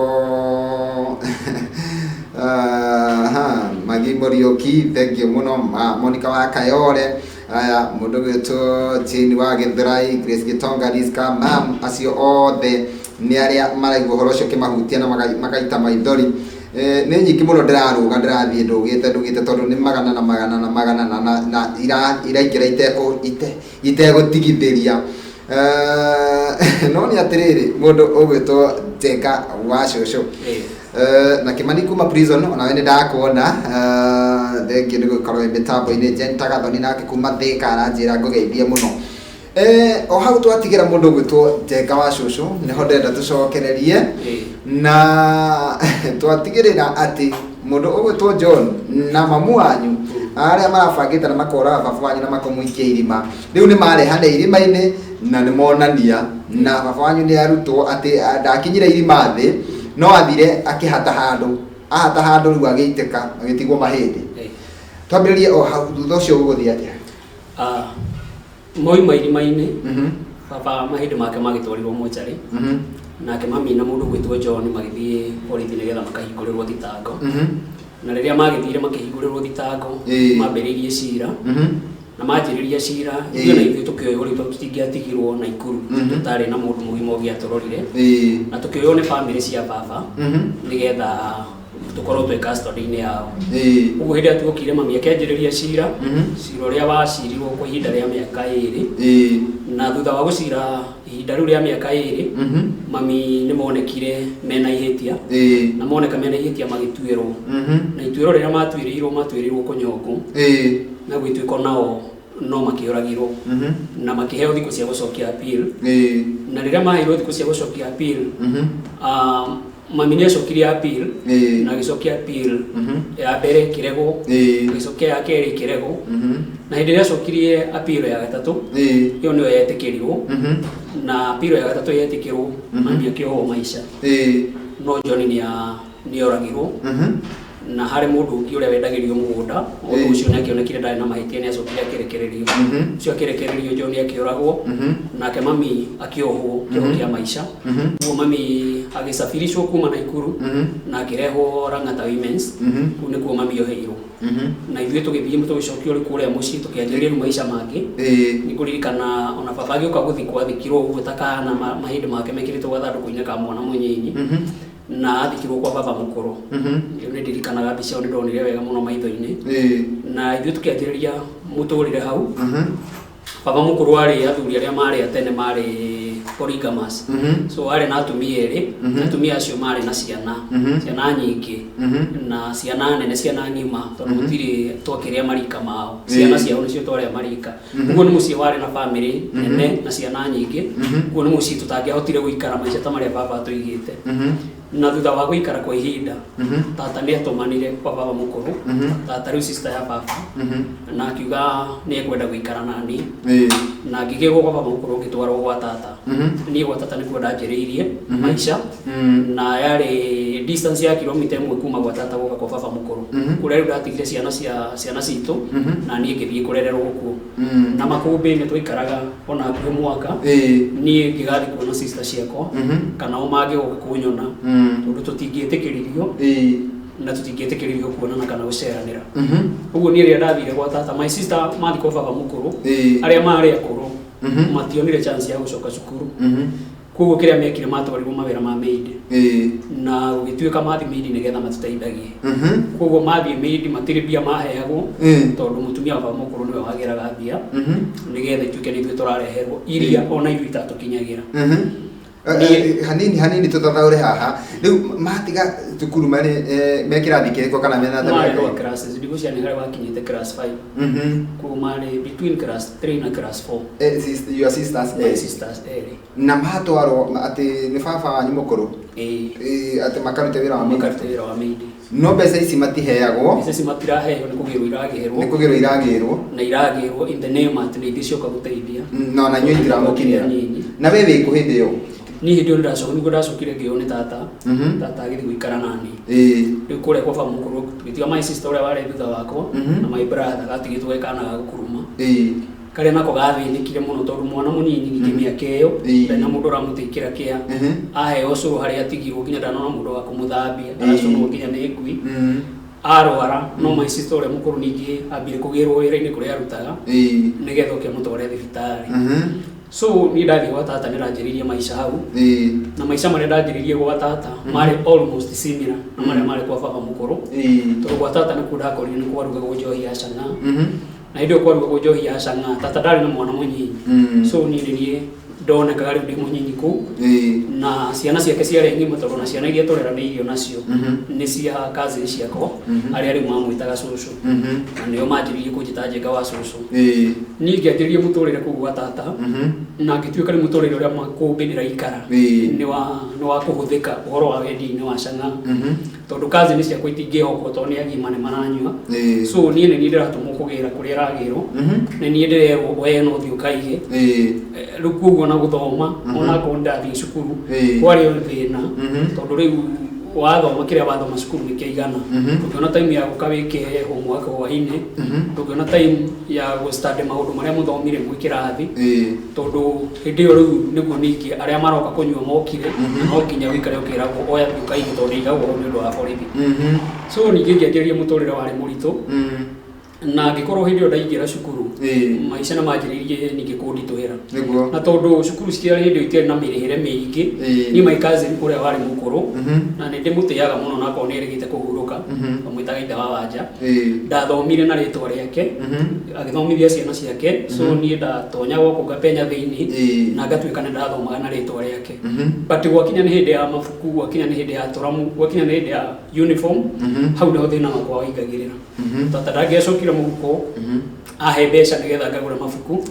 aha, Magi Mũriũki, thank you mũno. Monica wa Kayore, aya mũndũ ũgwĩtwo Jane wa Gĩthurai, Grace Gitonga, Liska mam, acio othe nĩ arĩa maraigua ũhoro ũcio ũkĩmahutia na magaita maithori. Nĩ nyingĩ mũno, ndĩrarũga ndĩrathiĩ ndũgĩte ndũgĩte tondũ nĩ magana na magana na magana na iraingĩra itegũtigithĩria. No nĩ atĩrĩrĩ, mũndũ ũgwĩtwo Njenga wa cũcũ na Kimani kuma prison, onawe nĩ ndakuona, thengiũ nĩ gũkorwo wĩ mĩtambo-inĩ. Jen Tagathoni nake kuma Thĩka aranjĩra ngũgeithie mũno. O hau twatigĩra mũndũ ũgwĩtwo Njenga wa cũcũ nĩho ndĩrenda tũcokererie na twatigĩrĩra atĩ mũndũ ũgwĩtwo John na mamu wanyu arĩa marabangĩte na makoraga baba wanyu na makamũikia irima, rĩu nĩ marehane irima-inĩ na nĩ monania na baba wanyu nĩ arutwo atĩ ndakinyire irima thĩ, no athire akĩhata handũ, ahata handũ rĩu agĩitĩka agĩtigwo mahĩndĩ. Twambĩrĩrie o hau, thutha ũcio gũgũthiĩ atĩa? Moima irima-inĩ, baba mahĩndĩ make magĩtwarirwo mocarĩ, nake mami na mũndũ gwĩtwo John magĩthiĩ borithi nĩgetha makahingũrĩrwo thitango. Na rĩrĩa magĩthire makĩhingũrĩrwo thitango, mambĩrĩirie cira, na manjĩrĩria cira, ithuĩ na ithuĩ tũkĩoywo rĩu tondũ tũtingĩatigirwo Naikuru tũtarĩ na mũndũ mũgima ũngĩatũrorire, na tũkĩoywo nĩ bamĩrĩ cia baba nĩgetha tũkorwo twĩ custody-inĩ yao. Ũguo hĩndĩ ĩrĩa tuokire, mami akĩanjĩrĩria cira, cira ũrĩa wacirirwo kwa ihinda rĩa mĩaka 2. Na thutha wa gũcira ihinda rĩu rĩa mĩaka 2, mami nĩ monekire mena ihĩtia, na moneka mena ihĩtia magĩtuĩrwo, na ituĩro rĩrĩa matuĩrĩirwo, matuĩrĩirwo kũnyongwo, na gwĩtuĩka nao no makĩũragirwo, na makĩheo thikũ cia gũcokia appeal. Na rĩrĩa maheirwo thikũ cia gũcokia appeal, mami nĩ acokirie appeal, na agĩcokia appeal ya mbere ĩkĩregwo, agĩcokia ya kerĩ ĩkĩregwo, na hĩndĩ ĩrĩa acokirie appeal ya gatatũ, ĩyo nĩyo yetĩkĩrirwo. Na appeal ya gatatũ yetĩkĩrwo, mami akĩohwo maica, no John nĩ oragirwo. Na harĩ mũndũ ũngĩ ũrĩa wendagĩrio mũgũnda, mũndũ ũcio nĩ akĩonekire ndarĩ na mahĩtia, nĩ acokire akĩrekererio. Ũcio akĩrekererio, John akĩũragwo, nake mami akĩohwo kĩoho kĩa maica. Ũguo mami agĩcabiricwo kuma Naikuru na akĩrehwo Lang'ata Women's. Kũu nĩkuo mami oheirwo, na ithuĩ tũgĩthiĩ tũgĩcokio rĩu kũrĩa mũciĩ, tũkĩanjĩrĩria rĩu maica mangĩ. Nĩ kũririkana ona baba agĩũka gũthikwo, athikirwo ũguo ta kana, mahĩndĩ make mekĩrĩtwo gathandũkũ-inĩ ka mwana mũnyinyi, na athikirwo kwa baba mũkũrũ. Rĩu nĩ ndirikanaga mbica ĩyo, nĩ ndonire wega mũno maitho-inĩ. Na ithuĩ tũkĩanjĩrĩria mũtũrĩre hau. Baba mũkũrũ arĩ athuri arĩa marĩ a tene, marĩ polygamous, so arĩ na atumia erĩ. Atumia acio marĩ na ciana, ciana nyingĩ, na ciana nene, ciana ng'ima, tondũ gũtirĩ twakĩrĩa marika mao, ciana ciao nĩcio twarĩa marika. Ũguo nĩ mũciĩ warĩ na famĩlĩ nene na ciana nyingĩ. Ũguo nĩ mũciĩ tũtangĩahotire gũikara maica ta marĩa baba atũigĩte. Na thutha wa gũikara kwa ihinda, tata nĩ atũmanire kwa baba mũkũrũ, tata rĩu sister ya baba, na akiuga nĩ ekwenda gũikara na niĩ. Na ngĩgĩrwo kwa baba mũkũrũ, ngĩtwarwo gwa tata. Niĩ gwa tata nĩkuo ndanjĩrĩirie maica, na yarĩ distance ya kilomita 1 kuma gwa tata gũka kwa baba mũkũrũ, kũrĩa rĩu ndatigire ciana cia ciana citũ, na niĩ ngĩthiĩ kũrererwo kuo. Na makũmbĩ nĩ twaikaraga ona hakuhĩ mwaka. Niĩ ngĩgathiĩ kuona sister ciakwa, kana o mangĩgoka kũnyona, tondũ tũtingĩtĩkĩririo, na tũtingĩtĩkĩririo kuonana kana gũceranĩra. Ũguo niĩ rĩrĩa ndathire gwa tata, my sister mathiĩ kwa baba mũkũrũ, arĩa marĩ akũrũ mationire chance ya gũcoka cukuru. Koguo kĩrĩa mekire, matwarirwo mawĩra ma maid, na gũgĩtuĩka mathiĩ maid nĩgetha matũteithagie. Koguo mathiĩ maid matirĩ mbia maheagwo, tondũ mũtumia wa baba mũkũrũ nĩwe wagĩraga mbia, nĩgetha ituĩke nĩ ithuĩ tũrareherwo iria ona ithuĩ itatũkinyagĩra. Hanini hanini tũtathaũre haha rĩu matiga cukuru marĩ me kĩrathi kĩrĩkũ kana mena ta marĩ mĩaka lower classes, ndigũcia nĩ harĩa wakinyĩte class 5. Koguo marĩ between class 3 na class 4. Your sisters? My sisters erĩ. Na matwarwo atĩ nĩ baba wanyu mũkũrũ? Ĩĩ. Atĩ makarute wĩra wa maid? Makarute wĩra wa maid. No mbeca ici matiheagwo? Mbeca ici matiraheo, nĩ kũgĩrwo iragĩrwo. Nĩ kũgĩrwo iragĩrwo. Na iragĩrwo in the name atĩ nĩ ithuĩ cioka gũteithia. No na inyuĩ itiramũkinyĩra. Nyinyi. Na we wĩ kũ hĩndĩ ĩyo? Niĩ hĩndĩ ĩyo nĩndacokire, nĩguo ndacokire ngĩo nĩ tata. Tata agĩthiĩ gũikara nani. Rĩu kũrĩa kwa baba mũkũrũ tũgĩtiga my sister ũrĩa warĩ thutha wakwa na my brother gatigĩtwo ge kana ga gũkuruma karĩa nako gathĩnĩkire mũno tondũ mwana mũnini ningĩ mĩaka ĩyo ndarĩ na mũndũ ũramũtĩkĩra kĩa aheo cũrũ harĩa atigirwo, nginya ndanona mũndũ wa kũmũthambia, aracũnwo nginya nĩ ngui. Arwara no my sister ũrĩa mũkũrũ ningĩ ambire kũgĩrwo wĩra-inĩ kũrĩa arutaga nĩgetha oke amũtware thibitarĩ. So niĩ ndathiĩ gwa tata nĩ ndanjĩrĩirie maica hau na maica marĩa ndanjĩrĩirie gwa tata marĩ almost similar na marĩa marĩ kwa baba mũkũrũ, tondũ gwa tata nĩkuo ndakorire nĩ kwarugagwo njohi ya cang'aa. Na hĩndĩ ĩyo kwarugagwo njohi ya cang'aa, tata ndarĩ na mwana mũnyinyi. So niĩ nĩ niĩ ndonekaga rĩu ndĩ mũnyinyi kũu na ciana ciake ciarĩ ng'ima, tondũ na ciana iria tũreranĩirio nacio nĩ cia cousin ciakwa arĩa rĩu mamwĩtaga cũcũ na nĩo manjĩrĩirie kũnjĩta Njenga wa cũcũ. Niĩ ngĩanjĩrĩria mũtũrĩre kũu gwa tata na ngĩtuĩka nĩ mũtũrĩre ũrĩa makũmbĩ ndĩraikara nĩ wa kũhũthĩka ũhoro wa wendi-inĩ wa cang'aa, tondũ cousin ciakwa itingĩhokwo tondũ nĩ agima nĩ maranyua. So niĩ nĩ niĩ ndĩratũmwo kũgĩra kũrĩa ĩragĩrwo, nĩ niĩ ndĩrerwo we no ũthiĩ ũkaige. Rĩu koguo na gũthoma onakorwo nĩ ndathiĩ cukuru kwarĩ o thĩna, tondũ rĩu wathoma kĩrĩa wathoma cukuru nĩ kĩaigana. Ndũngĩona time ya gũka wĩke homework hwainĩ, ndũngĩona time ya gũstudy maũndũ marĩa mũthomire mwĩ kĩrathi, tondũ hĩndĩ ĩyo rĩu nĩguo ningĩ arĩa maroka kũnyua mokire, no nginya ũikare ũkĩragwo oya thiĩ ũkaige tondũ nĩ igagwo hau nĩ ũndũ wa borithi. So ningĩ ngĩanjĩrĩria mũtũrĩre warĩ mũritũ na ngĩkorwo hĩndĩ ĩyo ndaingĩra cukuru maica nĩ manjĩrĩirie ningĩ kũnditũhĩra. Na tondũ cukuru ciarĩ hĩndĩ ĩyo itiarĩ na mĩrĩhĩre mĩingĩ, niĩ my cousin ũrĩa warĩ mũkũrũ na nĩ ndĩmũtĩaga mũno na akorwo nĩ erĩgĩte kũhurũka, amwĩtaga ithe wa Wanja, ndathomire na rĩtwa rĩake, agĩthomithia ciana ciake. So niĩ ndatonya gũkũ ngapenya thĩinĩ na ngatuĩka nĩ ndathomaga na rĩtwa rĩake. But gwakinya nĩ hĩndĩ ya mabuku, gwakinya nĩ hĩndĩ ya tũramu, gwakinya nĩ hĩndĩ ya uniform, hau nĩho thĩna wakwa waingagĩrĩra. Tata ndangĩacokire mũhuko ahe mbeca nĩgetha ngagũre mabuku.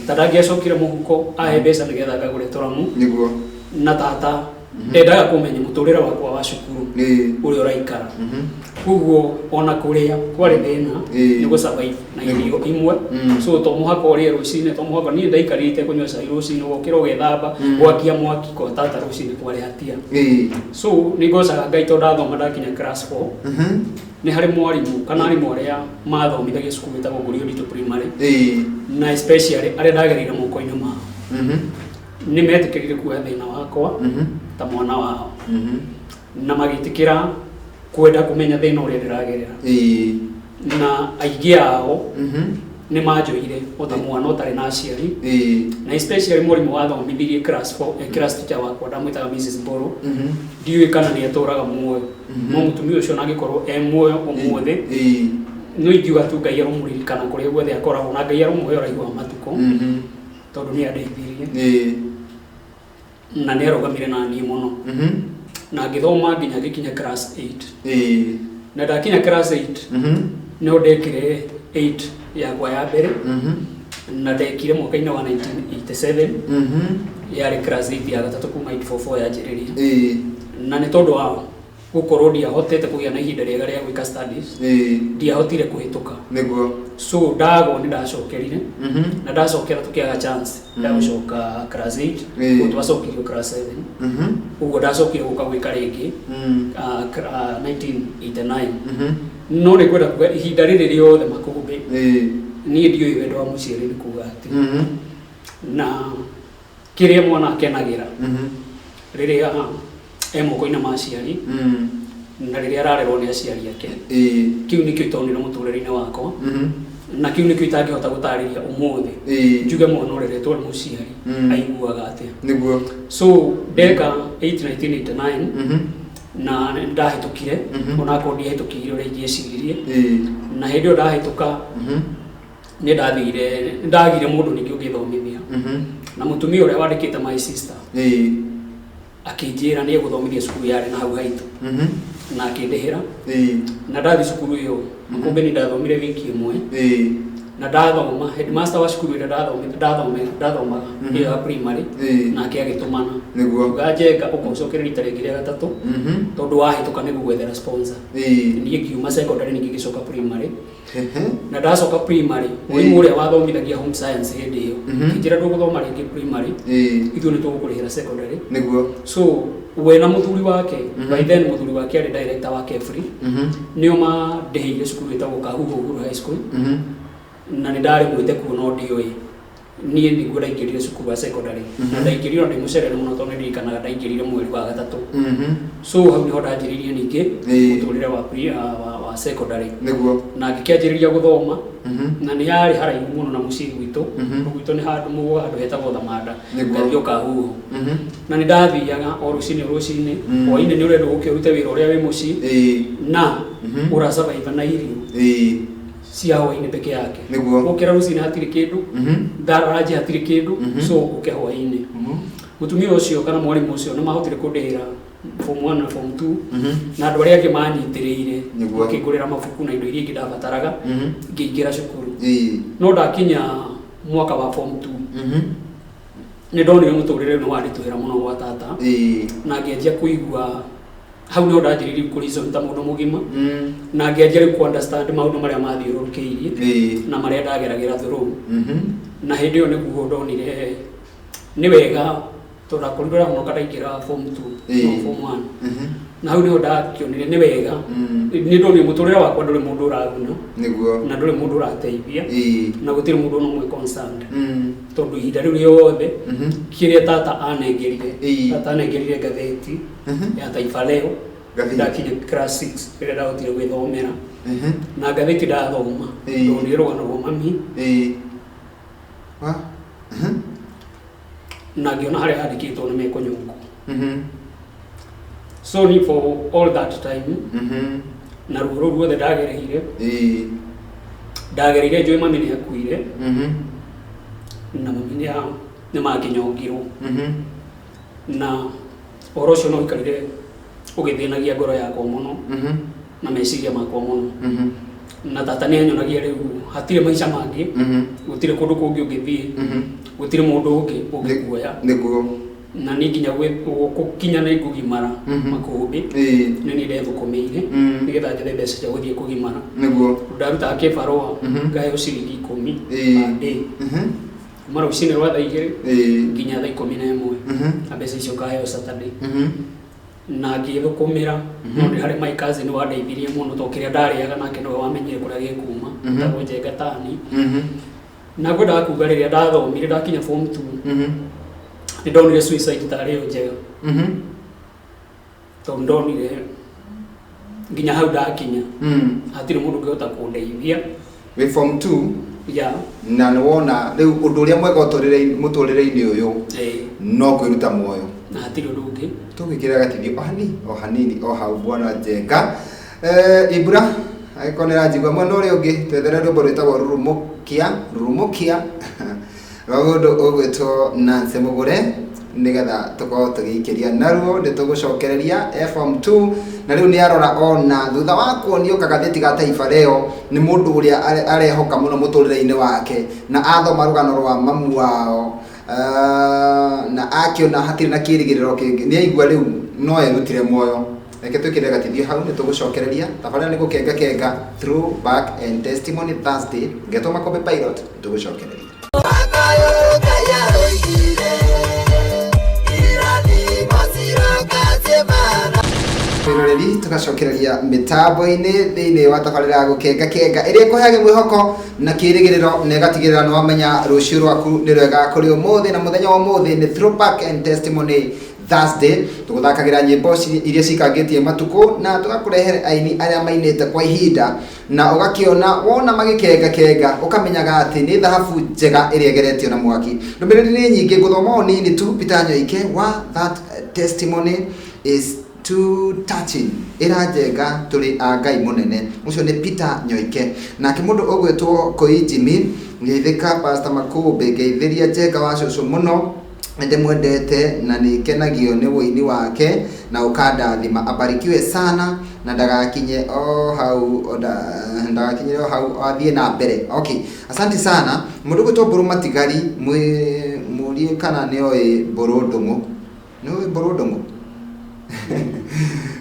Tata ndangĩacokire mũhuko ahe mbeca nĩgetha ngagũre tũramu. Na tata ndendaga kũmenya mũtũrĩre wakwa wa cukuru ũrĩa ũraikara. Koguo ona kũrĩa kwarĩ thĩna nĩ gũ survive na irio imwe. So to mũhaka ũrĩe rũcinĩ, to mũhaka niĩ ndaikarĩte kũnyua cai rũcinĩ, ũgokĩra ũgethamba, gwakia mwaki kwa tata rũcinĩ kwarĩ hatia. So nĩ ngocaga Ngai tondũ ndathoma ndakinya class 4 nĩ harĩ mwarimũ kana arimũ arĩa mathomithagia cukuru ĩtagwo Ngũrio Nditũ Primary na especially arĩa ndagereire moko-inĩ mao nĩ metĩkĩrire kuoya thĩna wakwa ta mwana wao na magĩtĩkĩra kwenda kũmenya thĩna ũrĩa ndĩragerera. Na aingĩ ao nĩ manjoire o ta mwana ũtarĩ na aciari, na especially mwarimũ wathomithirie class 4, class teacher wakwa ndamwĩtaga Mrs. Mboro. Ndiũĩ kana nĩ atũraga muoyo, no mũtumia ũcio nangĩkorwo e muoyo ũmũthĩ, no ingiuga tu Ngai aromũririkana kũrĩa guothe akoragwo na Ngai aromũhe ũraihu wa matukũ, tondũ nĩ andeithirie na nĩ arũgamire na niĩ mũno na ngĩthoma nginya ngĩkinya class 8. Na ndakinya class 8 no ndekire 8 yakwa ya mbere na ndekire mwaka-inĩ wa 1987. Yarĩ class 8 ya gatatũ kuma 844 yanjĩrĩria. Na nĩ tondũ wa gũkorwo ndiahotete kũgĩa na ihinda rĩega rĩa gwĩka studies, ndiahotire kũhĩtũka. So ndagwo nĩ ndacokerire na ndacokera tũkĩaga chance ya gũcoka class 8. Ũguo twacokirio class 7. Ũguo ndacokire gũka gwĩka rĩngĩ 1989. No nĩ ngwenda kuga ihinda rĩrĩ rĩothe makũmbĩ niĩ ndiũĩ wendo wa mũciari nĩ kuga atĩ na kĩrĩa mwana akenagĩra rĩrĩa e moko-inĩ ma aciari na rĩrĩa ararerwo nĩ aciari ake. Kĩu nĩkĩo itonire mũtũrĩre-inĩ wakwa na kĩu nĩkĩo itangĩhota gũtarĩria ũmũthĩ njuge mwana ũreretwo nĩ mũciari aiguaga atĩa. So ndeka 8 1989 na ndahĩtũkire onakorwo ndiahĩtũkire ũrĩa ingĩeciririe. Na hĩndĩ ĩyo ndahĩtũka nĩ ndathire nĩ ndagire mũndũ ningĩ ũngĩthomithia na mũtumia ũrĩa wandĩkĩte my sister. Akĩnjĩra nĩ egũthomithia cukuru yarĩ na hau haitũ. Na akĩndĩhĩra. Na ndathiĩ cukuru ĩyo, kumbe nĩ ndathomire wiki ĩmwe. Na ndathoma, headmaster wa cukuru ĩrĩa ndathomaga ĩyo ya primary, nake agĩtũmana. Uga, "Njenga, ũka ũcokere rita rĩngĩ rĩa gatatũ, tondũ wahĩtũka nĩ gũgwethera sponsor." Niĩ ngiuma secondary, ningĩ ngĩcoka primary. Na ndacoka primary, mwarimũ ũrĩa wathomithagia home science hĩndĩ ĩyo kĩnjĩra, "Ndũgũthoma rĩngĩ primary, ithuĩ nĩ tũgũkũrĩhĩra secondary." So we na mũthuri wake, by then mũthuri wake arĩ director wa KEFRI, nĩo mandĩhĩire cukuru ĩtagwo Kahuho Uhuru High School. Na nĩ ndarĩ mwĩte kuo, no ndioĩ niĩ nĩguo ndaingĩrire cukuru wa secondary. Na ndaingĩrire ndĩ mũcerere mũno, tondũ nĩndirikanaga ndaingĩrire mweri wa gatatũ. So hau nĩho ndanjĩrĩirie ningĩ mũtũrĩre wa secondary. Na ngĩkĩanjĩrĩria gũthoma. Na nĩ yarĩ haraihu mũno na mũciĩ gwitũ. Gwitũ nĩ handũ mũgũa, handũ hetagwo Thamanda. Ngathiĩ o Kahuho. Na nĩ ndathiaga o rũcinĩ o rũcinĩ. Hwainĩ nĩ ũrendwo gũke ũrute wĩra ũrĩa wĩ mũciĩ. Na ũrasurvive na irio cia hwainĩ peke yake. Ũkĩra rũcinĩ hatirĩ kĩndũ, ndararanje hatirĩ kĩndũ. So ũke hwainĩ. Mũtumia ũcio kana mwarimũ ũcio nĩ mahotire kũndĩhĩra form 1 na form 2. Na andũ arĩa angĩ manyitĩrĩire makĩngũrĩra mabuku na indo iria ingĩ ndabataraga. Ngĩingĩra cukuru. No ndakinya mwaka wa form 2, nĩ ndonire mũtũrĩre nĩ wanditũhĩra mũno gwa tata. Na ngĩanjia kũigua, hau nĩho ndanjĩrĩirie kũ reason ta mũndũ mũgima. Na ngĩanjia rĩu kũ understand maũndũ marĩa mathiũrũrũkĩirie na marĩa ndageragĩra through. Na hĩndĩ ĩyo nĩguo ndonire nĩ wega, tondũ ndakorirwo ndahonoka ndaingĩra form 2, no form 1. Na hau nĩho ndakĩonire nĩ wega. Nĩ ndonire mũtũrĩre wakwa ndũrĩ mũndũ ũraguna na ndũrĩ mũndũ ũrateithia na gũtirĩ mũndũ ona ũmwe concerned, tondũ ihinda rĩu rĩothe kĩrĩa tata anengerire, tata anengerire ngathĩti ya Taifa Leo. Ngathĩti. Ndakinya class 6 rĩrĩa ndahotire gwĩthomera. Na ngathĩti ndathoma, ndonire rũgano rwa mami. Wa? Na ngĩona harĩa handĩkĩtwo nĩ mekũnyongwo. So ni for all that time na ruo rũu ruothe ndagereire, ndagereire njũĩ mami nĩ akuire na mami nĩ makĩnyongirwo. Na ũhoro ũcio no ũikarire ũgĩthĩnagia ngoro yakwa mũno na meciria makwa mũno. Na tata nĩ anyonagia rĩu hatirĩ maica mangĩ, gũtirĩ kũndũ kũngĩ ũngĩthiĩ, gũtirĩ mũndũ ũngĩ ũngĩkuoya. Na niĩ nginya gũkinya nĩ ngũgimara, makũmbĩ, nĩ niĩ ndethũkũmĩire nĩgetha njethe mbeca cia gũthiĩ kũgimara. Ndarutaga kĩbarũa, ngaheo ciringi 10 per day, kuma rũcinĩ rwa thaa 2 nginya thaa 11. Na mbeca icio ngaheo Saturday. Na ngĩthũkũmĩra, no ndĩ harĩ my cousin wandeithirie mũno, tondũ kĩrĩa ndarĩaga nake nĩwe wamenyire kũrĩa gĩkuma. Tagwo Njenga Tani. Na ngwendaga kuga rĩrĩa ndathomire ndakinya form 2, nĩ ndonire suicide tarĩ yo njega, tondũ ndonire nginya hau ndakinya hatirĩ mũndũ ũngĩhota kũndeithia. Wĩ form 2? Ya. Na nĩ wona rĩu ũndũ ũrĩa mwega mũtũrĩre-inĩ ũyũ no kwĩruta muoyo. Na hatirĩ ũndũ ũngĩ. Tũgĩkĩra gatithio o hanini o hanini o hau, bwana Njenga. Ibura angĩkorwo nĩ ranjigua mwena ũrĩa ũngĩ, twethere rwĩmbo rwĩtagwo Rurumũkia, Rurumũkia, rwa mũndũ ũgwĩtwo Nancy Mũgũre, nĩgetha tũkorwo tũgĩikĩria naruo. Nĩ tũgũcokereria e form 2, na rĩu nĩ arora ona thutha wa kuonio kagathĩti ga Taifa Leo nĩ mũndũ ũrĩa arehoka mũno mũtũrĩre-inĩ wake, na athoma rũgano rwa mamu wao, na akĩona hatirĩ na kĩrĩgĩrĩro kĩngĩ, nĩ aigua rĩu no erutire muoyo. Reke twĩkĩre gatithio hau, nĩ tũgũcokereria. Tabarĩra nĩ gũkenga kenga, Throwback and Testimony Thursday. Ngetwo Makombe Pilot, nĩ tũgũcokereria. Mwĩroreri, tũgacokereria mĩtambo-inĩ thĩinĩ wa tabarĩra ya gũkenga kenga, ĩrĩa ĩkũheage mwĩhoko na kĩrĩgĩrĩro na ĩgatigĩrĩra nĩ wamenya rũciũ rwaku nĩ rwega kũrĩ ũmũthĩ. Na mũthenya wa ũmũthĩ nĩ Throwback and Testimony Thursday. Tũgũthakagĩra nyĩmbo iria cikangĩtie matukũ, na tũgakũrehere aini arĩa mainĩte kwa ihinda, na ũgakĩona wona magĩkenga kenga ũkamenyaga atĩ nĩ thahabu njega ĩrĩa ĩgeretio na mwaki. Ndũmĩrĩri nĩ nyingĩ, ngũthoma o nini tu. Peter Nyoike wa "That testimony is too touching, ĩranjenga tũrĩ a Ngai mũnene." Ũcio nĩ Peter Nyoike. Nake mũndũ ũgwĩtwo Koi Jimmy, "Ngeithĩka Pastor Makũmbĩ, ngeithĩria Njenga wa cũcũ mũno." Nĩndĩmwendete na nĩngenagio nĩ wũini wake na ũkandathima. Abarikiwe sana na ndagakinye o hau ndagakinyire o hau athiĩ na mbere. Okay, asante sana. Mũndũ ũgwĩtwo Mbũrũ Matigari, mũrie kana nĩoĩ Mbũrũ Ndũng'ũ. Nĩũĩ Mbũrũ Ndũng'ũ?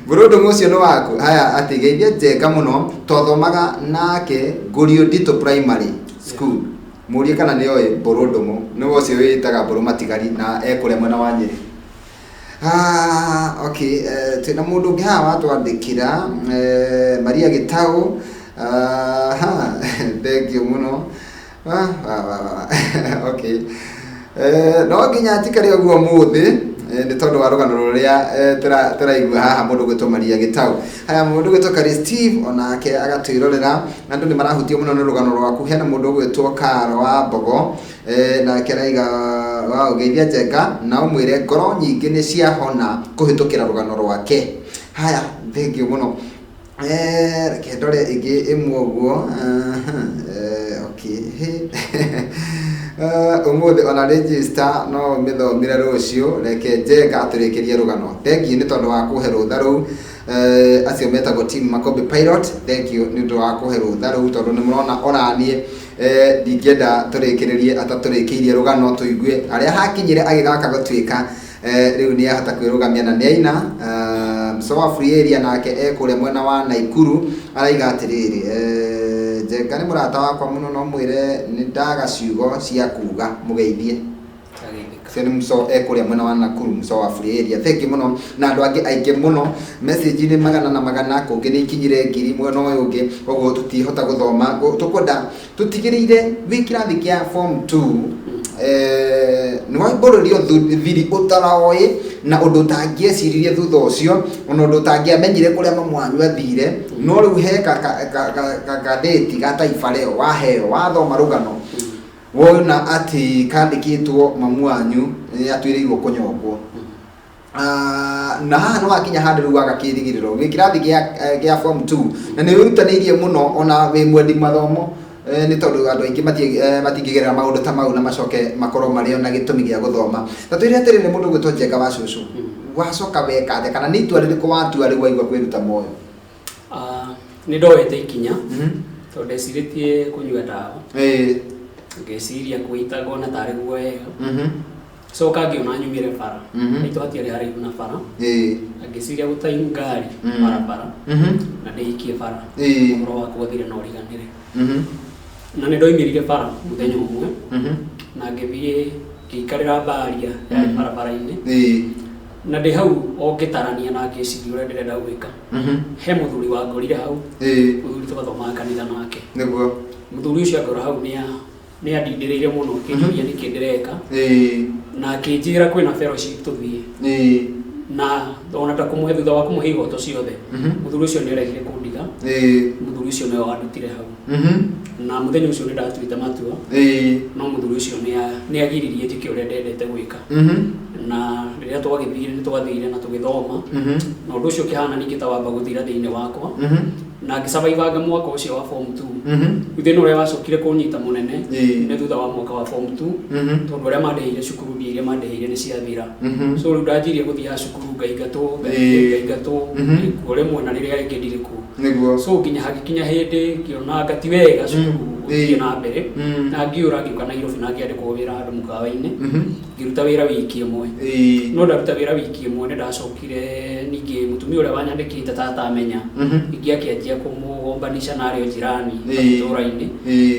Mbũrũ Ndũng'ũ ũcio nĩ waku. Haya, atĩ geithia Njenga mũno, twathomaga nake Ngũriũ Nditũ Primary School. Mũrie kana nĩoĩ Mbũrũ Ndũng'ũ. Nĩwe ũcio wĩĩtaga Mbũrũ Matigari na ekũrĩa mwena wa Nyĩrĩ. Ah, okay, twĩna mũndũ ũngĩ haha watwandĩkĩra, Maria Gĩtaũ. Aha, thank you mũno. Ah, wa, wa, wa. Okay. No nginya njikare ũguo ũmũthĩ, nĩ tondũ wa rũgano rũrĩa tũraigua haha mũndũ gwĩtwo Maria Gĩtaũ. Haya, mũndũ gwĩtwo Kari Steve onake agatwĩrorera, na andũ nĩ marahutio mũno nĩ rũgano rwaku. Hena mũndũ ũgwĩtwo Karo wa Mbogo, nake araiga wa ũgeithia Njenga na ũmwĩre ngoro nyingĩ nĩ ciahona kũhĩtũkĩra rũgano rwake. Haya, thank you mũno. Reke ndore ĩngĩ ĩmwe ũguo. Okay. Ũmũthĩ ona register no ũmĩthomire rũciũ, reke Njenga atũrĩkĩrie rũgano. Thank you nĩ tondũ wa kũhe rũtha rũu. Acio metagwo team Makombe Pilot, thank you nĩ ũndũ wa kũhe rũtha rũu tondũ nĩ mũrona ona niĩ ndingĩenda tũrĩkĩrĩrie atatũrĩkĩirie rũgano tũigue harĩa hakinyire agĩgaka gũtuĩka rĩu nĩ ahota kwĩrũgamia na nĩ aina. Msoa Free Area nake ekũrĩa mwena wa Naikuru araiga atĩrĩrĩ, Njenga nĩ mũrata wakwa mũno, no mwĩre nĩ ndaga ciugo cia kuga mũgeithie. Ũcio nĩ Mso ekũrĩa mwena wa Nakuru, Mso wa Free Area. Thank you mũno na andũ angĩ aingĩ mũno, message nĩ magana na magana, kũngĩ nĩ ikinyire ngiri mwena ũyũ ũngĩ, koguo tũtihota gũthoma. Tũkwenda tũtigĩrĩire wĩ kĩrathi kĩa form 2, nĩ waimbũrĩrio thiri ũtaroĩ na ũndũ ũtangĩeciririe thutha ũcio, ona ũndũ ũtangĩamenyire kũrĩa mamu wanyu athire, no rĩu he gathĩti ga Taifa Leo waheo, wathoma rũgano wona atĩ kandĩkĩtwo mamu wanyu nĩ atuĩrĩirwo kũnyongwo. Na haha nĩ wakinya handũ rĩu waga kĩrĩgĩrĩro wĩ kĩrathi gĩa form 2 na nĩ wĩrutanĩirie mũno ona wĩ mwendi mathomo, nĩ tondũ andũ aingĩ matingĩgerera maũndũ ta mau na macoke makorwo marĩ ona gĩtũmi gĩa gũthoma. Ta twĩre atĩrĩrĩ, mũndũ ũgwĩtwo Njenga wa cũcũ, wacoka weka atĩa kana nĩ itua rĩrĩkũ watua rĩu waigua kwĩruta muoyo? Nĩ ndoete ikinya tondũ ndecirĩtie kũnyua ndawa, ngeciria kwĩita ngona tarĩ guo wega. Coka ngĩona nyumĩre bara, aitũ hatiarĩ haraihu na bara, ngĩciria gũtai ngari barabara na ndĩikie bara, ũhoro wakwa ũthire na ũriganĩre. Na nĩ ndoimĩrire bara mũthenya ũmwe na ngĩthiĩ ngĩikarĩra mbaria yarĩ barabara-inĩ, na ndĩ hau o ngĩtarania na ngĩciria ũrĩa ndĩrenda gwĩka. He mũthuri wangorire hau, mũthuri twathomaga kanitha nake. Mũthuri ũcio angora hau nĩ andindĩrĩire mũno, akĩnjũria nĩkĩ ndĩreka na akĩnjĩra kwĩna fellowship tũthiĩ, na ona ta kũmũhe thutha wa kũmũhe ihoto ciothe, mũthuri ũcio nĩ aregire kũndiga. Mũthuri ũcio nĩwe wandutire hau, na mũthenya ũcio nĩ ndatuĩte matua, no mũthuri ũcio nĩ agiririe njĩke ũrĩa ndendete gwĩka. Na rĩrĩa twagĩthire nĩ twathire na tũgĩthoma, na ũndũ ũcio ũkĩhana ningĩ ta wamba gũthira thĩinĩ wakwa, na ngĩsurvivanga mwaka ũcio wa form 2. Rĩu thĩna ũrĩa wacokire kũnyita mũnene nĩ thutha wa mwaka wa form 2, tondũ arĩa mandĩhĩire cukuru mbia iria mandĩhĩire nĩ ciathira. So rĩu ndanjirie gũthiaga cukuru ngaingatwo, ngathiĩ ngaingatwo, ndĩkuo rĩmwe na rĩrĩa rĩngĩ ndirĩ kuo. So nginya hagĩkinya hĩndĩ ngĩona ngati wega cukuru gũthiĩ na mbere, na ngĩũra ngĩũka Nairobi na ngĩandĩkwo wĩra handũ mũkawa-inĩ. Ngĩruta wĩra wiki ĩmwe, no ndaruta wĩra wiki ĩmwe nĩ ndacokire ningĩ mũtumia ũrĩa wanyandĩkĩte tata amenya, ningĩ akĩanjia kũmũgombanica na arĩa jirani itũũra-inĩ.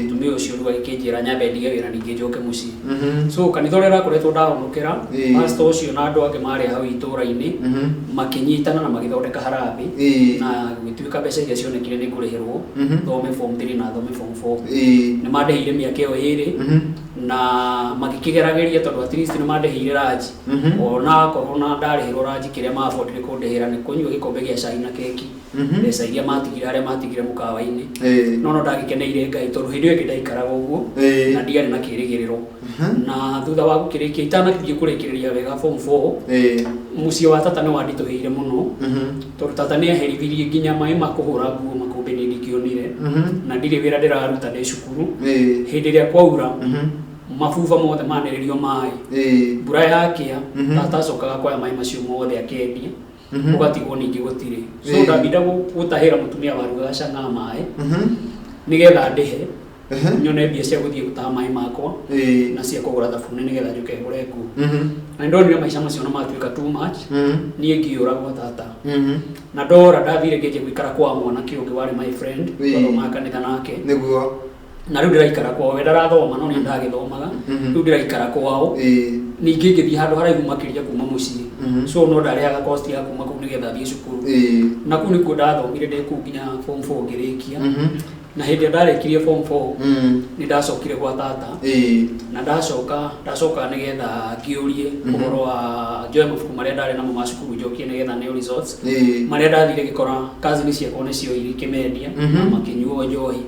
Mũtumia ũcio rĩu agĩkĩnjĩra nyambe ndige wĩra ningĩ njoke mũciĩ. So kanitha ũrĩa ũrakoretwo ndahonokera, pastor ũcio na andũ angĩ marĩ hau itũũra-inĩ makĩnyitana na magĩthondeka harambĩ, na gũgĩtuĩka mbeca iria cionekire nĩ ngũrĩhĩrwo thome form 3 na thome form 4. Nĩ mandĩhĩire mĩaka ĩyo ĩrĩ na magĩkĩgerageria tondũ at least nĩ mandĩhĩire ranji, ona akorwo na ndarĩhĩrwo ranji kĩrĩa mabondire kũndĩhĩra nĩ kũnyua gĩkombe gĩa cai na keki, mbeca iria matigire harĩa matigire mũkawa-inĩ. No ndagĩkeneire Ngai tondũ hĩndĩ ĩyo ĩngĩ ndaikaraga ũguo na ndiarĩ na kĩrĩgĩrĩro. Na thutha wa gũkĩrĩkia, itanathiĩ kũrĩkĩrĩria wega form 4, mũciĩ wa tata nĩ wanditũhĩire mũno, tondũ tata nĩ aherithirie nginya maĩ ma kũhũra nguo makũmbĩ nĩ ndingĩonire, na ndirĩ wĩra ndĩraruta ndĩ cukuru. Hĩndĩ ĩrĩa kwaura, Mabuba mothe manĩrĩrio maĩ. Mbura yakĩa, tata acokaga kuoya maĩ macio mothe akendia, ũgatigwo ningĩ gũtirĩ. So ndambinda gũtahĩra mũtumia warugaga cang'aa maĩ nĩgetha ndĩhe, nyone mbia cia gũthiĩ gũtaha maĩ makwa na cia kũgũra thabuni nĩgetha njũke ngũre nguo. Na nĩndonire maica macio nĩ matuĩka too much. Niĩ ngĩũra gwa tata. Na ndora ndathire ngĩanjia gũikara kwa mwanake ũngĩ warĩ my friend, twathomaga kanitha nake. Na rĩu ndĩraikara kwao, we ndarathoma no niĩ ndagĩthomaga. Rĩu ndĩraikara kwao. Ningĩ ngĩthiĩ handũ haraihu makĩria kuma mũciĩ. So no ndarĩhaga cost ya kuma kũu nĩgetha thiĩ cukuru. Na kũu nĩkuo ndathomire ndĩ kũu nginya form 4 ngĩrĩkia. Na hĩndĩ ĩrĩa ndarĩkirie form 4, nĩ ndacokire gwa tata. Na ndacoka ndacoka nĩgetha ngĩũrie ũhoro wa njoe mabuku marĩa ndarĩ namo ma cukuru njokie nĩgetha neo results. Marĩa ndathire ngĩkora cousin ciakwa nĩcio ikĩmendia na makĩnyuo njohi.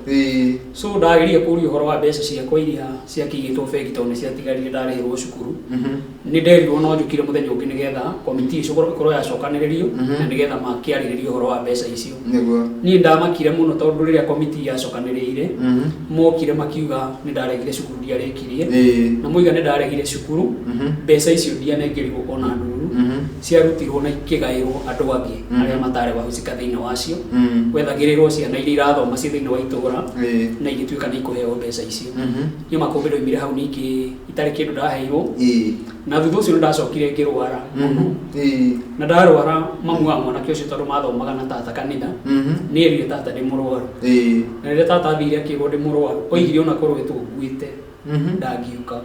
So ndageria kũria ũhoro wa mbeca ciakwa iria ciakĩigĩtwo bengi tondũ nĩ ciatigarire ndarĩhĩrwo cukuru. Nĩ nderirwo no njũkire mũthenya ũngĩ nĩgetha komiti icio ĩkorwo yacokanĩrĩrio na nĩgetha makĩarĩrĩrie ũhoro wa mbeca icio. Niĩ ndamakire mũno tondũ rĩrĩa komiti yacokanĩrĩire, mokire makiuga nĩ ndaregire cukuru ndiarĩkirie. Na moiga nĩ ndaregire cukuru, mbeca icio ndianengerirwo ona ndururu. Ciarutirwo na ikĩgaĩrwo andũ angĩ arĩa matarĩ wahusika thĩinĩ wacio. Gwethagĩrĩrwo ciana iria irathoma ciĩ thĩinĩ wa itũra na igĩtuĩka nĩ ikũheo mbeca icio. Niĩ makũmbĩ ndoimire hau ningĩ itarĩ kĩndũ ndaheirwo. Na thutha ũcio nĩ ndacokire ngĩrwara mũno. Na ndarwara mamu wa mwanake ũcio tondũ mathomaga na tata kanitha, nĩ erire tata ndĩ mũrwaru. Na rĩrĩa tata athire akĩrwo ndĩ mũrwaru, oigire ona korwo ĩtwo nguĩte ndangiũka.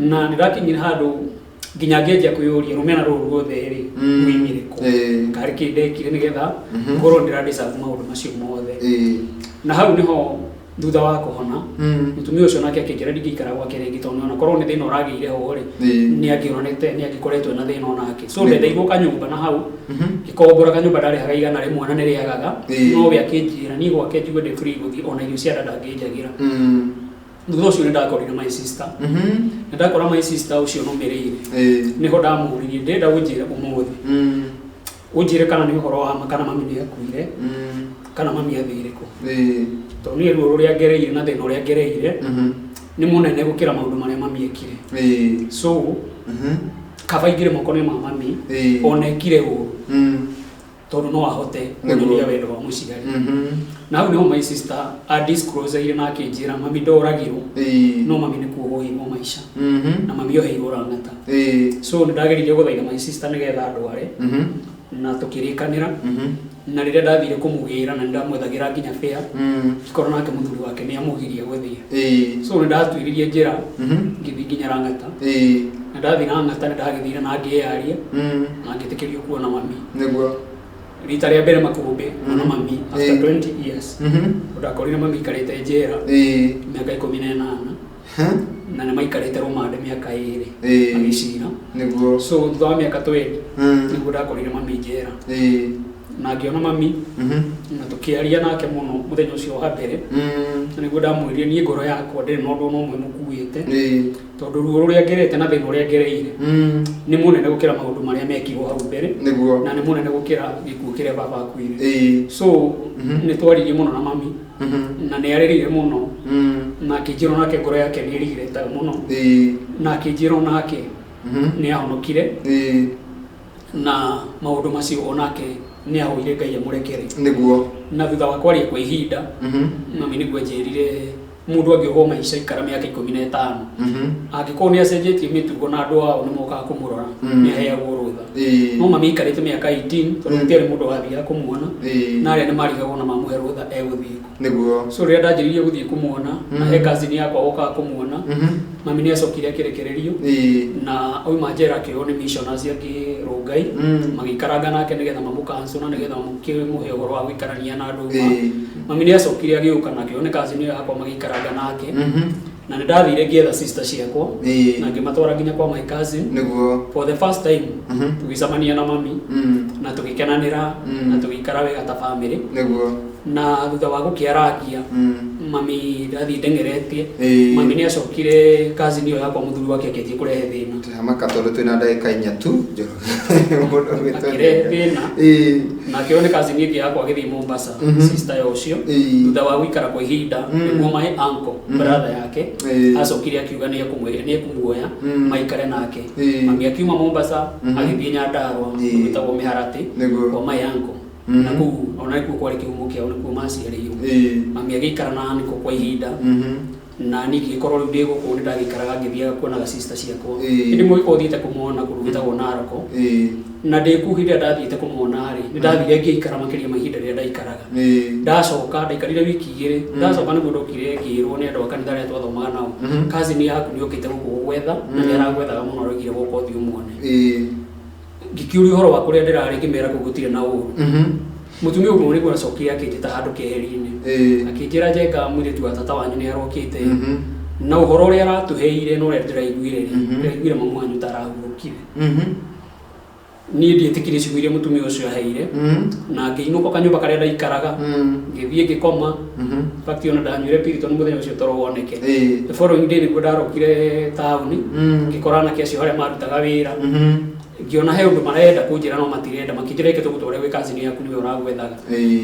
Na nĩ ndakinyire handũ nginya ngĩanjia kwĩyũria rũmena rũrũ ruothe rĩ ruimire kũ, karĩ kĩ ndekire nĩgetha ngorwo ndĩra deserve maũndũ macio mothe. Na hau nĩho thutha wa kũhona, mũtumia ũcio nake akĩnjĩra ndingĩikara gwake rĩngĩ tondũ ona korwo nĩ thĩna ũragĩire ho rĩ, nĩ angĩonete nĩ angĩkoretwo na thĩna onake. So ndendeirwo kanyũmba na hau ngĩkombora kanyũmba ndarĩhaga 100 na nĩrĩagaga. No we akĩnjĩra niĩ gwake njigue ndĩ free gũthiĩ, ona irio cia nda ndangĩnjagĩra. Thutha ũcio nĩ ndakorire my sister. Na ndakora my sister ũcio nũmĩrĩire, nĩho ndamũririe ndĩrenda ũnjĩre ũmũthĩ, ũnjĩre kana nĩ ũhoro wa ma kana mami nĩ akuire, kana mami athire kũ, tondũ niĩ ruo rũrĩa ngereire na thĩna ũrĩa ngereire nĩ mũnene gũkĩra maũndũ marĩa mami ekire. So kaba ingĩre moko-inĩ ma mami, ona ekire ũru, tondũ no ahote kuonania wendo wa mũciari. Na hau nĩho my sister a disclose na akĩnjĩra mami ndoragirwo, no mami nĩ kuohwo maica, na mami oheirwo Rang'ata. So nĩ ndageririe gũthaitha my sister nĩgetha ndware, na tũkĩrĩkanĩra. Na rĩrĩa ndathire kũmũgĩra na nĩ ndamwethagĩra nginya fare, ngĩkorwo nake mũthuri wake nĩ amũgiria gũthiĩ. So nĩ ndatuĩririe njĩra, ngĩthiĩ nginya Rang'ata. Na ndathiĩ Rang'ata nĩ ndagĩthire na ngĩyaria na ngĩtĩkĩrio kuona mami rita rĩa mbere makũmbĩ kuona mami after 20 years. Ndakorire mami aikarĩte njera mĩaka 18, na nĩ maikarĩte rũmande mĩaka 2 magĩcira. So thutha wa mĩaka 20 nĩguo ndakorire mami njera, na ngĩona mami na tũkĩaria nake mũno mũthenya ũcio wa mbere. Na nĩguo ndamwĩrire niĩ ngoro yakwa ndĩrĩ na ũndũ ona ũmwe mũkuĩte, tondũ ruo rũrĩa ngerete na thĩna ũrĩa ngereire nĩ mũnene gũkĩra maũndũ marĩa mekirwo hau mbere, na nĩ mũnene gũkĩra gĩkuũ kĩrĩa baba akuire. So nĩ twaririe mũno na mami, na nĩ arĩrire mũno, na akĩnjĩra onake ngoro yake nĩ ĩrigiretaga mũno, na akĩnjĩra onake nĩ ahonokire na maũndũ macio, onake nĩ ahoire Ngai amũrekere. Na thutha wa kwaria kwa ihinda, mami nĩguo anjĩrire mũndũ angĩohwo maica ikara mĩaka 15, angĩkorwo nĩ acenjetie mĩtugo na andũ ao nĩ mokaga kũmũrora, nĩ aheagwo rũtha. No mami aikarĩte mĩaka 18 tondũ gũtiarĩ mũndũ wathiaga kũmuona, na arĩa nĩ marigagwo na mamũhe rũtha egũthiĩ kũ. So rĩrĩa ndanjĩrĩirie gũthiĩ kũmuona na he cousin yakwa wokaga kũmuona, mami nĩ acokire akĩrekererio, na auma njera akĩoywo nĩ missionaries angĩ Rongai, magĩikaranga nake nĩgetha mamũkanco na nĩgetha mamũhe ũhoro wa gũikarania na andũ. Mami nĩ acokire agĩũka na akĩoywo nĩ cousin ĩyo yakwa magĩikaranga nake. Na nĩ ndathire ngĩetha sister ciakwa na ngĩmatwara nginya kwa my cousin. For the first time tũgĩcemania na mami na tũgĩkenanĩra na tũgĩikara wega ta family. Na thutha wa gũkĩarangia, mami ndathiĩ ndengeretie. Mami nĩ acokire cousin ĩyo yakwa, mũthuri wake akĩanjia kũrehe thĩna. Hamaka tondũ twĩna ndagĩka 4 tu, Njoroge, mũndũ ũgwĩtwo Akĩrehe Njenga. Thĩna. Na akĩoywo nĩ cousin ĩngĩ yakwa agĩthiĩ Mombasa, sister ya ũcio. Thutha wa gũikara kwa ihinda, nĩguo my uncle, brother yake, acokire akiuga nĩ ekũmuoya maikare nake. Mami akiuma Mombasa, agĩthiĩ Nyandarua, gwĩtagwo Mĩharatĩ, kwa my uncle. Na kũu ona nĩkuo kwarĩ kĩhumo kĩao, nĩkuo maciarĩirwo. Mami agĩikara na uncle kwa ihinda, na niĩ ngĩgĩkorwo rĩu ndĩ gũkũ, nĩ ndagĩikaraga ngĩthiaga kuonaga sister ciakwa. Hĩndĩ ĩmwe gĩkorwo thiĩte kũmona kũndũ gwĩtagwo Narok, na ndĩ kũu, hĩndĩ ĩrĩa ndathiĩte kũmona rĩ, nĩ ndathire ngĩikara makĩria ma ihinda rĩrĩa ndaikaraga. Ndacoka ndaikarire wiki 2. Ndacoka nĩguo ndokire ngĩrwo nĩ andũ a kanitha arĩa twathomaga nao, cousin yaku nĩ okĩte gũkũ gũgwetha na nĩ aragwethaga mũno, araugire gũka ũthiĩ ũmuone. Ngĩkĩũria ũhoro wa kũrĩa ndĩrarĩ, ngĩmera kũu gũtirĩ na ũru. Mũtumia ũmwe nĩguo acokire akĩnjĩta handũ keheri-inĩ, akĩnjĩra, "Njenga, mũirĩtu wa tata wanyu nĩ arokĩte, na ũhoro ũrĩa aratũheire na ũrĩa ndĩraiguire rĩ, ndĩraiguire mamu wanyu ta arahurũkire." Niĩ ndiĩtĩkirie ciugo iria mũtumia ũcio aheire, na ngĩinũka kanyũmba karĩa ndaikaraga, ngĩthiĩ ngĩkoma. In fact, ona ndanyuire Piriton mũthenya ũcio toro woneke. The following day nĩguo ndarokire taũni, ngĩkora anake acio harĩa marutaga wĩra, ngĩona he ũndũ marenda kũnjĩra no matirenda. Makĩnjĩra, "Reke tũgũtware gwĩ cousin yaku, nĩwe ũragwethaga."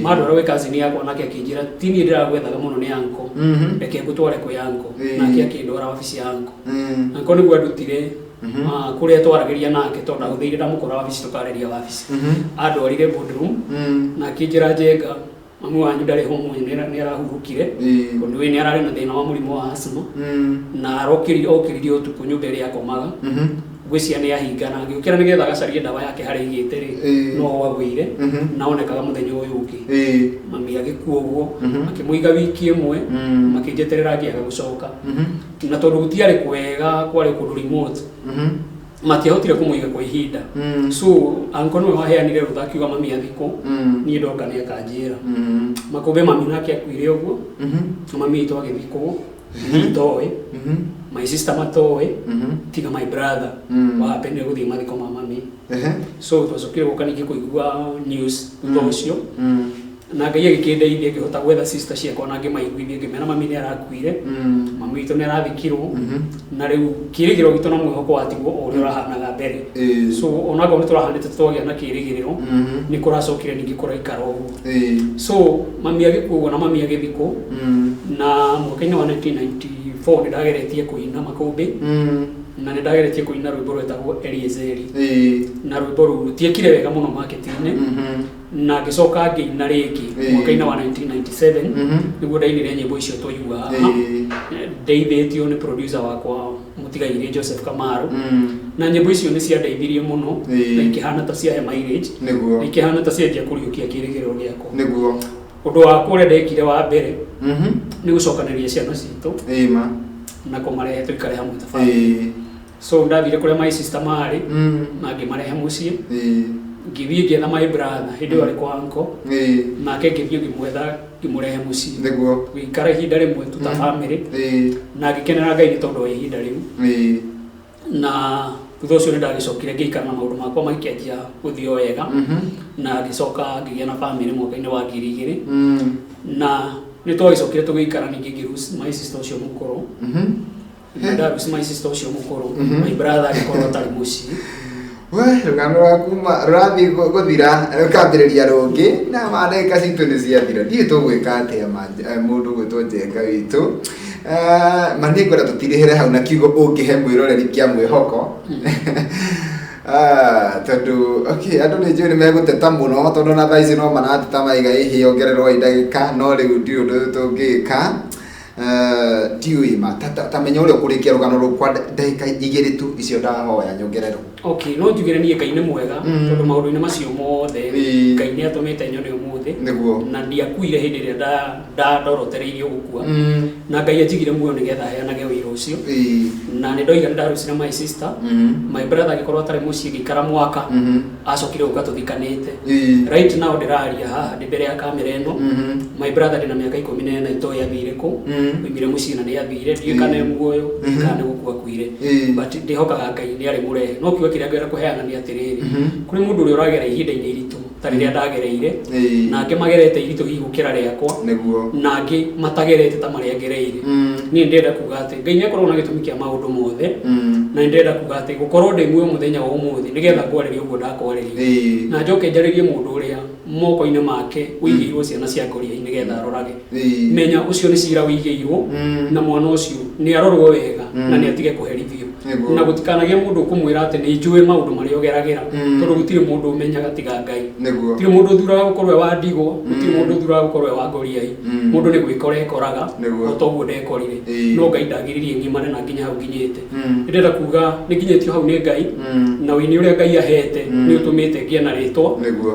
Mandwara gwĩ cousin yakwa, nake akĩnjĩra, "Ti niĩ ndĩragwethaga mũno, nĩ uncle. Reke ngũtware kwĩ uncle." Nake akĩndwara wabici ya uncle. Uncle nĩguo andutire kũrĩa twaragĩria nake, tondũ ndahũthĩire ndamũkora wabici tũkarĩria wabici. Andwarire boardroom na akĩnjĩra, "Njenga, mamu wanyu ndarĩ ho muoyo, nĩ arahurũkire, tondũ we nĩ ararĩ na thĩna wa mũrimũ wa asthma, na arokĩrire okĩririe ũtukũ nyũmba ĩrĩa akomaga, ngwĩciria nĩ ahingana, agĩũkĩra nĩgetha agacarie ndawa yake harĩa aigĩte rĩ, no agwĩire, na onekaga mũthenya ũyũ ũngĩ." Mami agĩkua ũguo. Makĩmũiga wiki 1, makĩnjeterera ngĩaga gũcoka, na tondũ gũtiarĩ kwega, kwarĩ kũndũ remote, matiahotire kũmũiga kwa ihinda. So uncle nĩwe waheanire rũtha, akiuga mami athikwo, niĩ ndoka nĩ akanjĩra. Makũmbĩ mami nake akuire ũguo. Mami witũ agĩthikwo niĩ itoĩ, my sister matoĩ, tiga my brother wahapendire gũthiĩ mathiko ma mami. So twacokire gũka ningĩ kũigua news thutha ũcio, na Ngai agĩkĩndeithia ngĩhota gwetha sister ciakwa na ngĩmaiguithia, ngĩmera mami nĩ arakuire, mami witũ nĩ arathikirwo, na rĩu kĩrĩgĩrĩro gitũ na mwĩhoko watigwo o ũrĩa ũrahanaga mbere. So onakorwo nĩ tũrahanĩte twagĩa na kĩrĩgĩrĩro, nĩ kũracokire ningĩ kũraikara ũguo. So mami agĩkua ũguo na mami agĩthikwo, na mwaka-inĩ wa 1994 nĩ ndageretie kũina makũmbĩ, na nĩ ndageretie kũina rwĩmbo rwetagwo Eliezeri, na rwĩmbo rũu rũtiekire wega mũno market-inĩ, na ngĩcoka ngĩina rĩngĩ mwaka-inĩ wa 1997, nĩguo ndainire nyĩmbo icio twaigua haha, ndeithĩtio nĩ producer wakwa mũtigairĩ Joseph Kamaru, na nyĩmbo icio nĩ ciandeithirie mũno, na ikĩhana ta ciahe mileage, na ikĩhana ta cianjia kũriũkia kĩrĩgĩrĩro gĩakwa. Ũndũ wa kũrĩa ndekire wa mbere nĩ gũcokanĩria ciana citũ na kũmarehe tũikare hamwe ta family. So ndathire kũrĩa my sister marĩ, na ngĩmarehe mũciĩ. Ngĩthiĩ ngĩetha my brother, hĩndĩ ĩyo arĩ kwa uncle, nake ngĩthiĩ ngĩmwetha, ngĩmũrehe mũciĩ. Tũgĩikara ihinda rĩmwe tu ta family, na ngĩkenera Ngai nĩ tondũ wa ihinda rĩu. Na thutha ũcio nĩ ndagĩcokire ngĩikara na maũndũ makwa makĩanjia gũthiĩ o wega, na ngĩcoka ngĩgĩa na family mwaka-inĩ wa 2000, na nĩ twagĩcokire tũgĩikara ningĩ, ngĩ my sister ũcio mũkũrũ. Na nda-lose my sister ũcio mũkũrũ, my brother agĩkorwo atarĩ mũciĩ. We, rũgano rwaku rũrathiĩ gũthira rũkambĩrĩria rũngĩ, na ma ndagĩka citũ nĩ ciathira. Ndiũĩ tũgwĩka atĩa mũndũ gwĩtwo Njenga witũ. Ma nĩ ngwenda tũtirĩhĩre hau na kiugo ũngĩhe mwĩroreri kĩa mwĩhoko. Tondũ okay, andũ nĩ njũĩ nĩ megũteta mũno, tondũ na thaa ici no marateta maiga ĩhĩ ongererwo ndagĩka, no rĩu ndiũĩ ũndũ tũngĩka. Ndiũĩ ma ta menya ũrĩa ũkũrĩkia rũgano rũu kwa ndagĩka 2 tu icio ndahoya nyongererwo. Okay, no njugire niĩ Ngai nĩ mwega, tondũ maũndũ-inĩ macio mothe, Ngai nĩ atũmĩte nyone ũmũthĩ, na ndiakuire hĩndĩ ĩrĩa ndorotereirio gũkua, na Ngai anjigire muoyo nĩgetha heanage wĩra ũcio. Na nĩ ndoiga nĩ nda-lose my sister, my brother agĩkorwo atarĩ mũciĩ, ngĩikara mwaka, acokire gũka tũthikanĩte. Right now ndĩraria haha ndĩ mbere ya kamera ĩno, my brother ndĩna mĩaka 14 itoĩ athire kũ. Oimire mũciĩ na nĩ athire, ndiũĩ kana e muoyo, ndiũĩ kana nĩ gũkua akuire, but ndĩhokaga Ngai nĩ arĩ mũrehe. No kiugo kĩrĩa ngwenda kũheana nĩ atĩrĩrĩ, kũrĩ mũndũ ũrĩa ũragera ihinda-inĩ iritũ ta rĩrĩa ndagereire, Na angĩ magerete iritũ hihi gũkĩra rĩakwa, Nĩguo. Na angĩ matagerete ta marĩa ngereire. Niĩ ndĩrenda kuga atĩ Ngai nĩ akoragwo na gĩtũmi kĩa maũndũ mothe, na nĩ ndĩrenda kuga atĩ gũkorwo ndĩ muoyo mũthenya wa ũmũthĩ nĩgetha ngwarĩrie ũguo ndakwarĩria, na njoke njarĩrie mũndũ ũrĩa moko-inĩ make ũigĩirwo ciana cia ngoriai nĩgetha arorage, menya ũcio nĩ cira ũigĩirwo, na mwana ũcio nĩ arorwo wega na nĩ atige kũherithio. Na gũtikanagie mũndũ ũkũmwĩra atĩ nĩ njũĩ maũndũ marĩa ũgeragĩra, tondũ gũtirĩ mũndũ ũmenyaga tiga Ngai. Gũtirĩ mũndũ ũthuraga gũkorwo e wa ndigwa, gũtirĩ mũndũ ũthuraga gũkorwo e wa ngoriai. Mũndũ nĩ gwĩkora ekoraga, o ta ũguo ndekorire. No Ngai ndagiririe ng'imare na nginya hau nginyĩte. Ndĩrenda kuga nĩ nginyĩtio hau nĩ Ngai, na ũini ũrĩa Ngai ahete nĩ ũtũmĩte ngĩe na rĩtwa,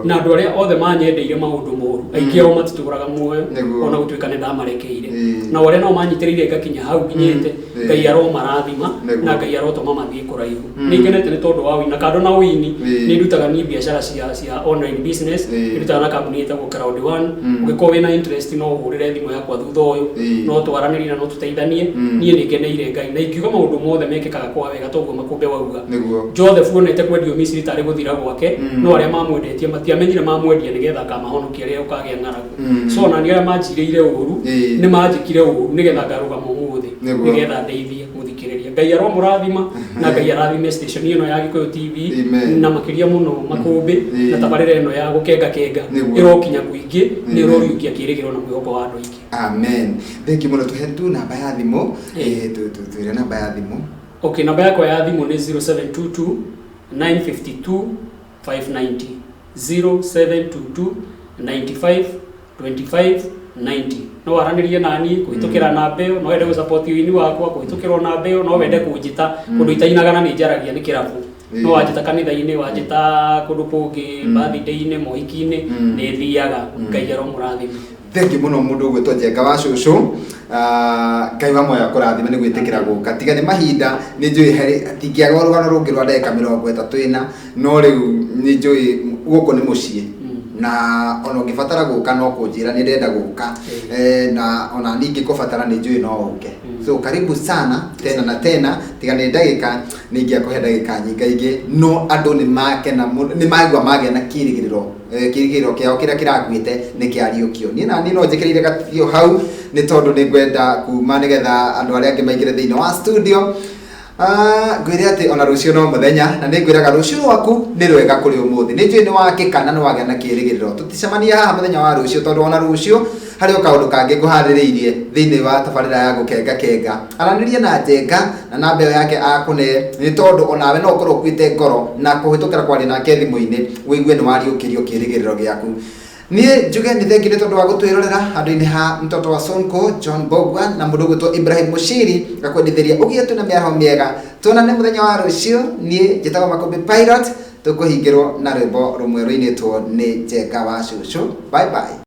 na andũ arĩa othe manyendeire maũndũ moru, aingĩ ao matitũraga muoyo, ona gũtuĩka nĩ ndamarekeire. Na arĩa nao manyitĩrĩire ngakinya hau nginyĩte, Ngai aromarathima, na Ngai arotũma mathiĩ kũraihu. Nĩ ngenete nĩ tondũ wa ũini, na kando na ũini, nĩ ndutaga niĩ biacara cia online business. Nĩ ndutaga na kambuni ĩtagwo Cloud One. Ũngĩkorwo wĩna interest, no ũhũrĩre thimũ yakwa thutha ũyũ, no twaranĩrie na no tũteithanie. Niĩ nĩ ngeneire Ngai, na ingiuga maũndũ mothe mekĩkaga kwa wega toguo Makũmbĩ wauga. Joseph onete kwendio Misiri tarĩ gũthira gwake, no arĩa mamwendetie matiamenyire mamwendia nĩgetha akamahonokia rĩrĩa gũkagĩa ng'aragu. So ona niĩ arĩa manjirĩire ũru, nĩ manjĩkire ũru nĩgetha ngarũgama ũmũthĩ, nĩgetha ndeithie mũthikĩrĩria. Ngai aromũrathima, na Ngai arathime station ĩno ya Gĩkũyũ TV, Amen. na makĩria mũno Makũmbĩ, na tabarĩra ĩno ya gũkenga kenga. Ĩrokinya kũingĩ, nĩ ĩroriũkia kĩrĩgĩrĩro na mwĩhoko wa andũ aingĩ. Amen. Thank you mũno. Tũhe tu namba ya thimũ. Twĩre namba ya thimũ. Okay, namba yakwa ya thimũ nĩ 0722 952 590, 0722 95 25 90. No waranĩrie nani kũhĩtũkĩra namba ĩyo. No wende gũsupport ũini wakwa kũhĩtũkĩra o namba ĩyo. No wende kũnjĩta kũndũ itainaga na nĩ njaragia nĩ kĩrabu. No wanjĩta kanitha-inĩ, wanjĩta kũndũ kũngĩ, birthday-inĩ, mohiki-inĩ, nĩ thiaga. Ngai aromũrathima. Thank you mũno, mũndũ ũgwĩtwo Njenga wa Cũcũ. Ah, Ngai wa moyo akũrathime nĩ gwĩtĩkĩra gũka. Tiga nĩ mahinda, nĩ njũĩ harĩ tingĩaga rũgano rũngĩ rwa ndagĩka 34, no rĩu nĩ njũĩ gũkũ nĩ mũciĩ, na ona ũngĩbatara gũka no kũnjĩra nĩ ndĩrenda gũka. Na ona niĩ ingĩkũbatara nĩ njũĩ no ũke. So karibu sana tena na tena. Tiga nĩ ndagĩka, nĩ ingĩakũhe ndagĩka nyingaingĩ, no andũ nĩ makena mũno, nĩ maigua magĩa na kĩrĩgĩrĩro, kĩrĩgĩrĩro kĩao kĩrĩa kĩrakuĩte nĩ kĩariũkio. Niĩ na niĩ no njĩkĩrĩire gatithio hau, nĩ tondũ nĩ ngwenda kuma nĩgetha andũ arĩa angĩ maingĩre thĩinĩ wa studio. Ah, ngwĩre atĩ ona rũciũ no mũthenya, na nĩ ngwĩraga rũciũ rwaku nĩ rwega kũrĩ ũmũthĩ. Nĩ njũĩ nĩ wakĩka na nĩ wagĩa na kĩrĩgĩrĩro. Tũticemania haha mũthenya wa rũciũ, tondũ ona rũciũ harĩ o kaũndũ kangĩ ngũharĩrĩirie thĩinĩ wa tabarĩra ya gũkenga kenga. Aranĩria na Njenga na namba ĩyo yake akũne, nĩ tondũ onawe no ũkorwo ũkuĩte ngoro, na kũhĩtũkĩra kwaria nake thimũ-inĩ ũigue nĩ wariũkĩrio kĩrĩgĩrĩro gĩaku. Niĩ njuge nĩ thengi nĩ tondũ wa gũtwĩrorera handũ-inĩ ha mtoto wa Sonko John Bogwa na mũndũ ũgwĩtwo Ibrahim Mushiri gakwendithĩria ũgĩe twĩna mĩaraho mĩega. Tuonane mũthenya wa rũciũ. Niĩ njĩtagwo Makũmbĩ Pilot. Tũkũhingĩrwo na rwĩmbo rũmwe rũinĩtwo nĩ Njenga wa Cũcũ. Bye bye.